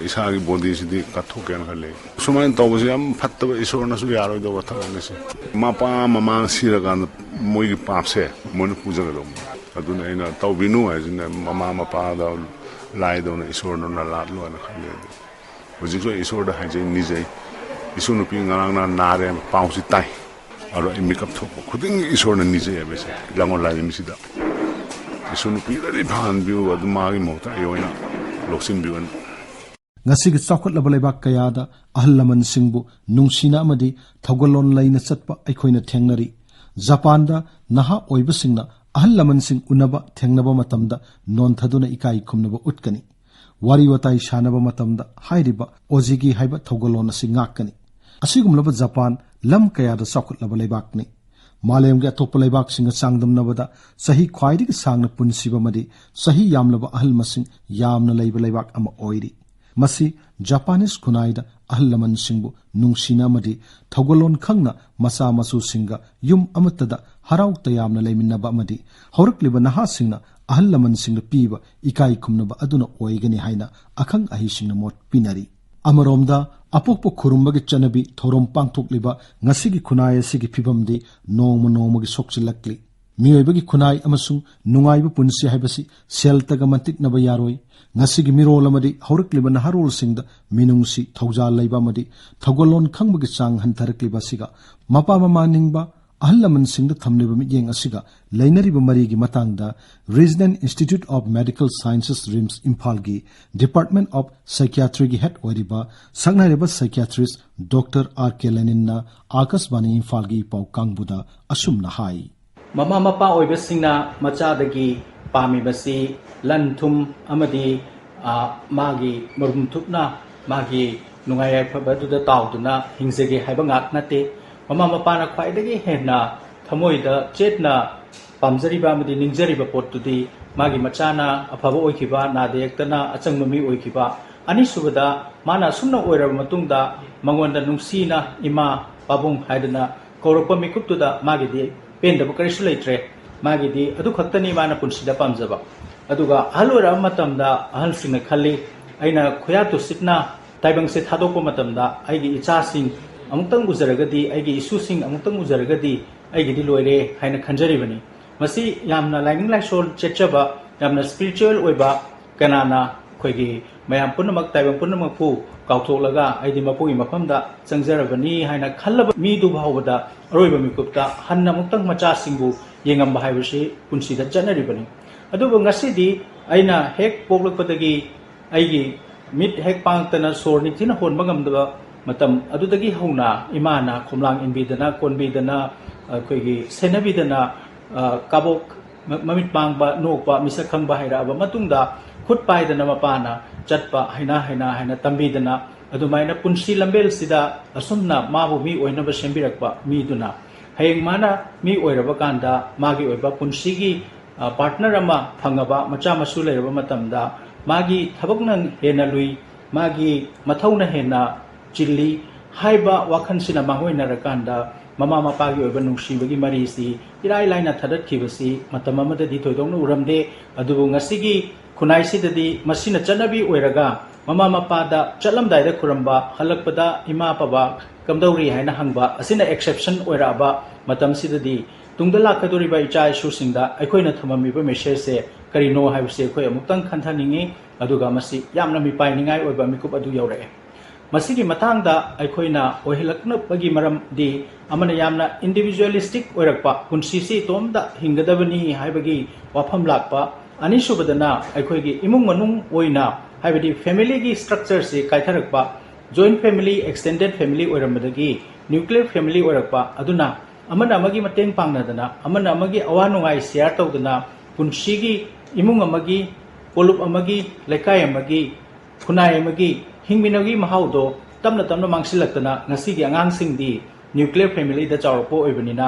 ꯏꯁꯥꯒꯤ ꯕꯣꯗꯤꯁꯤꯗꯤ ꯀꯠꯊꯣꯛꯀꯦꯅ ꯈꯜꯂꯤ꯫ ꯁꯨꯃꯥꯏꯅ ꯇꯧꯕꯁꯤ ꯌꯥꯝ ꯐꯠꯇꯕ, ꯏꯁꯣꯔꯅꯁꯨ ꯌꯥꯔꯣꯏꯗꯕ ꯊꯕꯛꯅꯤ ꯁꯤ꯫ ꯃꯄꯥ ꯃꯃꯥ ꯁꯤꯔꯀꯥꯟꯗ ꯃꯣꯏꯒꯤ ꯄꯥꯞꯁꯦ ꯃꯣꯏꯅ ꯄꯨꯖꯒꯗꯧꯕꯅꯤ꯫ ꯑꯗꯨꯅ ꯑꯩꯅ ꯇꯧꯕꯤꯅꯨ ꯍꯥꯏꯁꯤꯅ ꯃꯃꯥ ꯃꯄꯥꯗ ꯂꯥꯏꯗꯧꯅ ꯏꯁꯣꯔꯗꯧꯅ ꯂꯥꯠꯂꯣꯅ ꯈꯜꯂꯤ꯫ ꯑꯗꯨ ꯍꯧꯖꯤꯛꯁꯨ ꯑꯩ ꯏꯁꯣꯔꯗ ꯍꯥꯏꯖꯩ, ꯅꯤꯖꯩ꯫ ꯏꯁꯨ ꯅꯨꯄꯤ ꯉꯔꯥꯡ ꯅꯍꯥꯟ ꯅꯥꯔꯦ, ꯄꯥꯎꯁꯤ ꯇꯥꯏ꯫ ꯑꯗꯣ ꯑꯩ ꯃꯤꯀꯞ ꯊꯣꯛꯄ ꯈꯨꯗꯤꯡꯒꯤ ꯏꯁꯣꯔꯅ ꯅꯤꯖꯩ ꯍꯥꯏꯕꯁꯦ ꯂꯥꯡꯒꯣꯜ ꯂꯥꯏꯔꯦꯝꯕꯤꯁꯤꯗ꯫ ꯀꯩꯁꯨ ꯅꯨꯄꯤꯗꯗꯤ ꯐꯍꯟꯕꯤꯌꯨ, ꯑꯗꯨ ꯃꯥꯒꯤ ꯃꯍꯨꯠꯇ ꯑꯩ ꯑꯣꯏꯅ ꯂꯧꯁꯤꯟꯕꯤꯌꯨ꯫ ꯉꯁꯤꯒꯤ ꯆꯥꯎꯈꯠꯂꯕ ꯂꯩꯕꯥꯛ ꯀꯌꯥꯗ ꯑꯍꯜ ꯂꯃꯟꯁꯤꯡꯕꯨ ꯅꯨꯡꯁꯤꯅ ꯑꯃꯗꯤ ꯊꯧꯒꯜꯂꯣꯟ ꯂꯩꯅ ꯆꯠꯄ ꯑꯩꯈꯣꯏꯅ ꯊꯦꯡꯅꯔꯤ꯫ ꯖꯄꯥꯟꯗ ꯅꯍꯥ ꯑꯣꯏꯕꯁꯤꯡꯅ ꯑꯍꯜ ꯂꯃꯟꯁꯤꯡ ꯎꯅꯕ ꯊꯦꯡꯅꯕ ꯃꯇꯝꯗ ꯅꯣꯟꯊꯗꯨꯅ ꯏꯀꯥꯏ ꯈꯨꯝꯅꯕ ꯎꯠꯀꯅꯤ꯫ ꯋꯥꯔꯤ ꯋꯥꯇꯥꯏ ꯁꯥꯟꯅꯕ ꯃꯇꯝꯗ ꯍꯥꯏꯔꯤꯕ ꯑꯣꯖꯤꯒꯤ ꯍꯥꯏꯕ ꯊꯧꯒꯜꯂꯣꯟ ꯑꯁꯤ ꯉꯥꯛꯀꯅꯤ꯫ ꯑꯁꯤꯒꯨꯝꯂꯕ ꯖꯄꯥꯟ ꯂꯝ ꯀꯌꯥꯗ ꯆꯥꯎꯈꯠꯂꯕ ꯂꯩꯕꯥꯛꯅꯤ꯫ ꯃꯥꯂꯦꯝꯒꯤ ꯑꯇꯣꯞꯄ ꯂꯩꯕꯥꯛꯁꯤꯡꯒ ꯆꯥꯡꯗꯝꯅꯕꯗ ꯆꯍꯤ ꯈ꯭ꯋꯥꯏꯗꯒꯤ ꯁꯥꯡꯅ ꯄꯨꯟꯁꯤꯕ ꯑꯃꯗꯤ ꯆꯍꯤ ꯌꯥꯝꯂꯕ ꯑꯍꯜ ꯃꯁꯤꯡ ꯌꯥꯝꯅ ꯂꯩꯕ ꯂꯩꯕꯥꯛ ꯑꯃ ꯑꯣꯏꯔꯤ꯫ ꯃꯁꯤ ꯖꯄꯥꯅꯤꯁ ꯈꯨꯟꯅꯥꯏꯗ ꯑꯍꯜ ꯂꯃꯟꯁꯤꯡꯕꯨ ꯅꯨꯡꯁꯤꯅ ꯑꯃꯗꯤ ꯊꯧꯒꯜꯂꯣꯟ ꯈꯪꯅ ꯃꯆꯥ ꯃꯁꯨꯁꯤꯡꯒ ꯌꯨꯝ ꯑꯃꯠꯇꯗ ꯍꯔꯥꯎ ꯇꯌꯥꯝꯅ ꯂꯩꯃꯤꯟꯅꯕ ꯑꯃꯗꯤ ꯍꯧꯔꯛꯂꯤꯕ ꯅꯍꯥꯁꯤꯡꯅ ꯑꯍꯜ ꯂꯃꯟꯁꯤꯡꯗ ꯄꯤꯕ ꯏꯀꯥꯏ ꯈꯨꯝꯅꯕ ꯑꯗꯨꯅ ꯑꯣꯏꯒꯅꯤ ꯍꯥꯏꯅ ꯑꯈꯪ ꯑꯍꯩꯁꯤꯡꯅ ꯃꯣꯠ ꯄꯤꯅꯔꯤ꯫ ꯑꯃꯔꯣꯝꯗ, ꯑꯄꯣꯛꯄ ꯈꯨꯔꯨꯝꯕꯒꯤ ꯆꯠꯅꯕꯤ ꯊꯧꯔꯝ ꯄꯥꯡꯊꯣꯛꯂꯤꯕ ꯉꯁꯤꯒꯤ ꯈꯨꯟꯅꯥꯏ ꯑꯁꯤꯒꯤ ꯐꯤꯕꯝꯗꯤ ꯅꯣꯡꯃ ꯅꯣꯡꯃꯒꯤ ꯁꯣꯛꯆꯤꯜꯂꯛꯂꯤ꯫ ꯃꯤꯑꯣꯏꯕꯒꯤ ꯈꯨꯟꯅꯥꯏ ꯑꯃꯁꯨꯡ ꯅꯨꯡꯉꯥꯏꯕ ꯄꯨꯟꯁꯤ ꯍꯥꯏꯕꯁꯤ ꯁꯦꯜꯇꯒ ꯃꯟꯇꯤꯛꯅꯕ ꯌꯥꯔꯣꯏ꯫ ꯉꯁꯤꯒꯤ ꯃꯤꯔꯣꯜ ꯑꯃꯗꯤ ꯍꯧꯔꯛꯂꯤꯕ ꯅꯍꯥꯔꯣꯜꯁꯤꯡꯗ ꯃꯤꯅꯨꯡꯁꯤ, ꯊꯧꯖꯥꯜ ꯂꯩꯕ ꯑꯃꯗꯤ ꯊꯧꯒꯜꯂꯣꯟ ꯈꯪꯕꯒꯤ ꯆꯥꯡ ꯍꯟꯊꯔꯛꯂꯤꯕ ꯑꯁꯤꯒ ꯃꯄꯥ ꯃꯃꯥ ꯅꯤꯡꯕ ꯑꯍꯜ ꯂꯃꯟꯁꯤꯡꯗ ꯊꯝꯂꯤꯕ ꯃꯤꯠꯌꯦꯡ ꯑꯁꯤꯒ ꯂꯩꯅꯔꯤꯕ ꯃꯔꯤꯒꯤ ꯃꯇꯥꯡꯗ Resident Institute of Medical Sciences, RIMS ꯏꯝꯐꯥꯜꯒꯤ Department of Psychiatryꯒꯤ head ꯑꯣꯏꯔꯤꯕ ꯁꯛꯅꯥꯏꯔꯕ psychiatrist Doctor R K ꯂꯦꯅꯤꯟꯅ ꯑꯥꯀꯥꯁꯕꯥꯅꯤ ꯏꯝꯐꯥꯜꯒꯤ ꯄꯥꯎ ꯀꯥꯡꯕꯨꯗ ꯑꯁꯨꯝꯅ ꯍꯥꯏ꯫ ꯃꯃꯥ ꯃꯄꯥ ꯑꯣꯏꯕꯁꯤꯡꯅ ꯃꯆꯥꯗꯒꯤ ꯄꯥꯝꯃꯤꯕꯁꯤ ꯂꯟ ꯊꯨꯝ ꯑꯃꯗꯤ, ꯑ, ꯃꯥꯒꯤ ꯃꯔꯨꯝ ꯊꯨꯞꯅ ꯃꯥꯒꯤ ꯅꯨꯡꯉꯥꯏ ꯌꯥꯏꯐꯕꯗꯨꯗ ꯇꯥꯎꯗꯨꯅ ꯍꯤꯡꯖꯒꯦ ꯍꯥꯏꯕ ꯉꯥꯛ ꯅꯠꯇꯦ꯫ ꯃꯃꯥ ꯃꯄꯥꯅ ꯈ꯭ꯋꯥꯏꯗꯒꯤ ꯍꯦꯟꯅ ꯊꯃꯣꯏꯗ ꯆꯦꯠꯅ ꯄꯥꯝꯖꯔꯤꯕ ꯑꯃꯗꯤ ꯅꯤꯡꯖꯔꯤꯕ ꯄꯣꯠꯇꯨꯗꯤ ꯃꯥꯒꯤ ꯃꯆꯥꯅ ꯑꯐꯕ ꯑꯣꯏꯈꯤꯕ, ꯅꯥꯗ ꯌꯦꯛꯇꯅ ꯑꯆꯪꯕ ꯃꯤ ꯑꯣꯏꯈꯤꯕ꯫ ꯑꯅꯤꯁꯨꯕꯗ, ꯃꯥꯅ ꯑꯁꯨꯝꯅ ꯑꯣꯏꯔꯕ ꯃꯇꯨꯡꯗ ꯃꯉꯣꯟꯗ ꯅꯨꯡꯁꯤꯅ "ꯏꯃꯥ, ꯄꯥꯕꯨꯡ" ꯍꯥꯏꯗꯅ ꯀꯧꯔꯛꯄ ꯃꯤꯀꯨꯞꯇꯨꯗ ꯃꯥꯒꯤꯗꯤ ꯄꯦꯟꯗꯕ ꯀꯔꯤꯁꯨ ꯂꯩꯇ꯭ꯔꯦ꯫ ꯃꯥꯒꯤꯗꯤ ꯑꯗꯨ ꯈꯛꯇꯅꯤ ꯃꯥꯅ ꯄꯨꯟꯁꯤꯗ ꯄꯥꯝꯖꯕ꯫ ꯑꯗꯨꯒ ꯑꯍꯜ ꯑꯣꯏꯔꯛꯑꯕ ꯃꯇꯝꯗ ꯑꯍꯜꯁꯤꯡꯅ ꯈꯜꯂꯤ, "ꯑꯩꯅ ꯈꯨꯌꯥ ꯇꯨꯁꯤꯠꯅ ꯇꯥꯏꯕꯪꯁꯦ ꯊꯥꯗꯣꯛꯄ ꯃꯇꯝꯗ ꯑꯩꯒꯤ ꯏꯆꯥꯁꯤꯡ ꯑꯃꯨꯛꯇꯪ ꯎꯖꯔꯒꯗꯤ, ꯑꯩꯒꯤ ꯏꯁꯨꯁꯤꯡ ꯑꯃꯨꯛꯇꯪ ꯎꯖꯔꯒꯗꯤ ꯑꯩꯒꯤꯗꯤ ꯂꯣꯏꯔꯦ" ꯍꯥꯏꯅ ꯈꯟꯖꯔꯤꯕꯅꯤ꯫ ꯃꯁꯤ ꯌꯥꯝꯅ ꯂꯥꯏꯅꯤꯡ ꯂꯥꯏꯁꯣꯜ ꯆꯦꯠꯆꯕ, ꯌꯥꯝꯅ spiritual ꯑꯣꯏꯕ, ꯀꯅꯥꯅ ꯑꯩꯈꯣꯏꯒꯤ ꯃꯌꯥꯝ ꯄꯨꯝꯅꯃꯛ, ꯇꯥꯏꯕꯪ ꯄꯨꯝꯅꯃꯛꯄꯨ ꯀꯥꯎꯊꯣꯛꯂꯒ "ꯑꯩꯗꯤ ꯃꯄꯨꯒꯤ ꯃꯐꯝꯗ ꯆꯪꯖꯔꯕꯅꯤ" ꯍꯥꯏꯅ ꯈꯜꯂꯕ ꯃꯤꯗꯨ ꯐꯥꯎꯕꯗ ꯑꯔꯣꯏꯕ ꯃꯤꯀꯨꯞꯇ ꯍꯟꯅ ꯑꯃꯨꯛꯇꯪ ꯃꯆꯥꯁꯤꯡꯕꯨ ꯌꯦꯡꯉꯝꯕ ꯍꯥꯏꯕꯁꯤ ꯄꯨꯟꯁꯤꯗ ꯆꯠꯅꯔꯤꯕꯅꯤ꯫ ꯑꯗꯨꯕꯨ ꯉꯁꯤꯗꯤ ꯑꯩꯅ ꯍꯦꯛ ꯄꯣꯛꯂꯛꯄꯗꯒꯤ ꯑꯩꯒꯤ ꯃꯤꯠ ꯍꯦꯛ ꯄꯥꯡꯂꯛꯇꯅ ꯁꯣꯔ ꯅꯤꯡꯊꯤꯅ ꯍꯣꯟꯕ ꯉꯝꯗꯕ ꯃꯇꯝ ꯑꯗꯨꯗꯒꯤ ꯍꯧꯅ ꯏꯃꯥꯅ ꯈꯣꯝꯂꯥꯡ ꯏꯟꯕꯤꯗꯅ, ꯀꯣꯟꯕꯤꯗꯅ, ꯑꯩꯈꯣꯏꯒꯤ ꯁꯦꯟꯅꯕꯤꯗꯅ, ꯑ, ꯀꯥꯕꯣꯛ ꯃ-, ꯃꯃꯤꯠ ꯄꯥꯡꯕ, ꯅꯣꯛꯄ, ꯃꯤꯁꯛ ꯈꯪꯕ ꯍꯩꯔꯛꯑꯕ ꯃꯇꯨꯡꯗ ꯈꯨꯠ ꯄꯥꯏꯗꯅ ꯃꯄꯥꯅ ꯆꯠꯄ ꯍꯩꯅ ꯍꯩꯅ ꯍꯥꯏꯅ ꯇꯝꯕꯤꯗꯅ ꯑꯗꯨꯃꯥꯏꯅ ꯄꯨꯟꯁꯤ ꯂꯝꯕꯦꯜꯁꯤꯗ ꯑꯁꯨꯝꯅ ꯃꯥꯕꯨ ꯃꯤ ꯑꯣꯏꯅꯕ ꯁꯦꯝꯕꯤꯔꯛꯄ ꯃꯤꯗꯨꯅ ꯍꯌꯦꯡ ꯃꯥꯅ ꯃꯤ ꯑꯣꯏꯔꯕ ꯀꯥꯟꯗ ꯃꯥꯒꯤ ꯑꯣꯏꯕ ꯄꯨꯟꯁꯤꯒꯤ, ꯑ, partner ꯑꯃ ꯐꯪꯉꯕ, ꯃꯆꯥ ꯃꯁꯨ ꯂꯩꯔꯕ ꯃꯇꯝꯗ ꯃꯥꯒꯤ ꯊꯕꯛꯅ ꯍꯦꯟꯅ ꯂꯨꯏ, ꯃꯥꯒꯤ ꯃꯊꯧꯅ ꯍꯦꯟꯅ ꯆꯤꯜꯂꯤ ꯍꯥꯏꯕ ꯋꯥꯈꯜꯁꯤꯅ ꯃꯥꯡꯑꯣꯏꯅꯔꯀꯥꯟꯗ ꯃꯃꯥ ꯃꯄꯥꯒꯤ ꯑꯣꯏꯕ ꯅꯨꯡꯁꯤꯕꯒꯤ ꯃꯔꯤꯁꯤ ꯏꯔꯥꯏ ꯂꯥꯏꯅ ꯊꯥꯗꯠꯈꯤꯕꯁꯤ ꯃꯇꯝ ꯑꯃꯗꯗꯤ ꯊꯣꯏꯗꯣꯛꯅ ꯎꯔꯝꯗꯦ꯫ ꯑꯗꯨꯕꯨ ꯉꯁꯤꯒꯤ ꯈꯨꯟꯅꯥꯏꯁꯤꯗꯗꯤ ꯃꯁꯤꯅ ꯆꯠꯅꯕꯤ ꯑꯣꯏꯔꯒ ꯃꯃꯥ ꯃꯄꯥꯗ ꯆꯠꯂꯝꯗꯥꯏꯗ ꯈꯨꯔꯝꯕ, ꯍꯜꯂꯛꯄꯗ "ꯏꯃꯥ ꯄꯕꯥ ꯀꯝꯗꯧꯔꯤ?" ꯍꯥꯏꯅ ꯍꯪꯕ ꯑꯁꯤꯅ exception ꯑꯣꯏꯔꯛꯑꯕ ꯃꯇꯝꯁꯤꯗꯗꯤ ꯇꯨꯡꯗ ꯂꯥꯛꯀꯗꯧꯔꯤꯕ ꯏꯆꯥ ꯏꯁꯨꯁꯤꯡꯗ ꯑꯩꯈꯣꯏꯅ ꯊꯝꯃꯝꯃꯤꯕ message ꯁꯦ ꯀꯔꯤꯅꯣ ꯍꯥꯏꯕꯁꯤ ꯑꯩꯈꯣꯏ ꯑꯃꯨꯛꯇꯪ ꯈꯟꯊꯅꯤꯡꯉꯤ꯫ ꯑꯗꯨꯒ ꯃꯁꯤ ꯌꯥꯝꯅ ꯃꯤꯄꯥꯏꯅꯤꯡꯉꯥꯏ ꯑꯣꯏꯕ ꯃꯤꯀꯨꯞ ꯑꯗꯨ ꯌꯧꯔꯛꯑꯦ꯫ ꯃꯁꯤꯒꯤ ꯃꯇꯥꯡꯗ ꯑꯩꯈꯣꯏꯅ ꯑꯣꯏꯍꯜꯂꯛꯅꯕꯒꯤ ꯃꯔꯝꯗꯤ ꯑꯃꯅ ꯌꯥꯝꯅ individualistic ꯑꯣꯏꯔꯛꯄ, ꯄꯨꯟꯁꯤꯁꯤ ꯏꯇꯣꯝꯇ ꯍꯤꯡꯒꯗꯕꯅꯤ ꯍꯥꯏꯕꯒꯤ ꯋꯥꯐꯝ ꯂꯥꯛꯄ, ꯑꯅꯤꯁꯨꯕꯗꯅ ꯑꯩꯈꯣꯏꯒꯤ ꯏꯃꯨꯡ ꯃꯅꯨꯡ ꯑꯣꯏꯅ, ꯍꯥꯏꯕꯗꯤ family ꯒꯤ structure ꯁꯤ ꯀꯥꯏꯊꯔꯛꯄ, joint family, extended family ꯑꯣꯏꯔꯝꯕꯗꯒꯤ nuclear family ꯑꯣꯏꯔꯛꯄ, ꯑꯗꯨꯅ ꯑꯃꯅ ꯑꯃꯒꯤ ꯃꯇꯦꯡ ꯄꯥꯡꯅꯗꯅ, ꯑꯃꯅ ꯑꯃꯒꯤ ꯑꯋꯥ ꯅꯨꯡꯉꯥꯏ share ꯇꯧꯗꯅ, ꯄꯨꯟꯁꯤꯒꯤ ꯏꯃꯨꯡ ꯑꯃꯒꯤ, ꯀꯣꯂꯨꯞ ꯑꯃꯒꯤ, ꯂꯩꯀꯥꯏ ꯑꯃꯒꯤ, ꯈꯨꯟꯅꯥꯏ ꯑꯃꯒꯤ ꯍꯤꯡꯃꯤꯟꯅꯕꯒꯤ ꯃꯍꯥꯎꯗꯣ ꯇꯞꯅ ꯇꯞꯅ ꯃꯥꯡꯁꯤꯜꯂꯛꯇꯅ ꯉꯁꯤꯒꯤ ꯑꯉꯥꯡꯁꯤꯡꯗꯤ nuclear family ꯗ ꯆꯥꯎꯔꯛꯄ ꯑꯣꯏꯕꯅꯤꯅ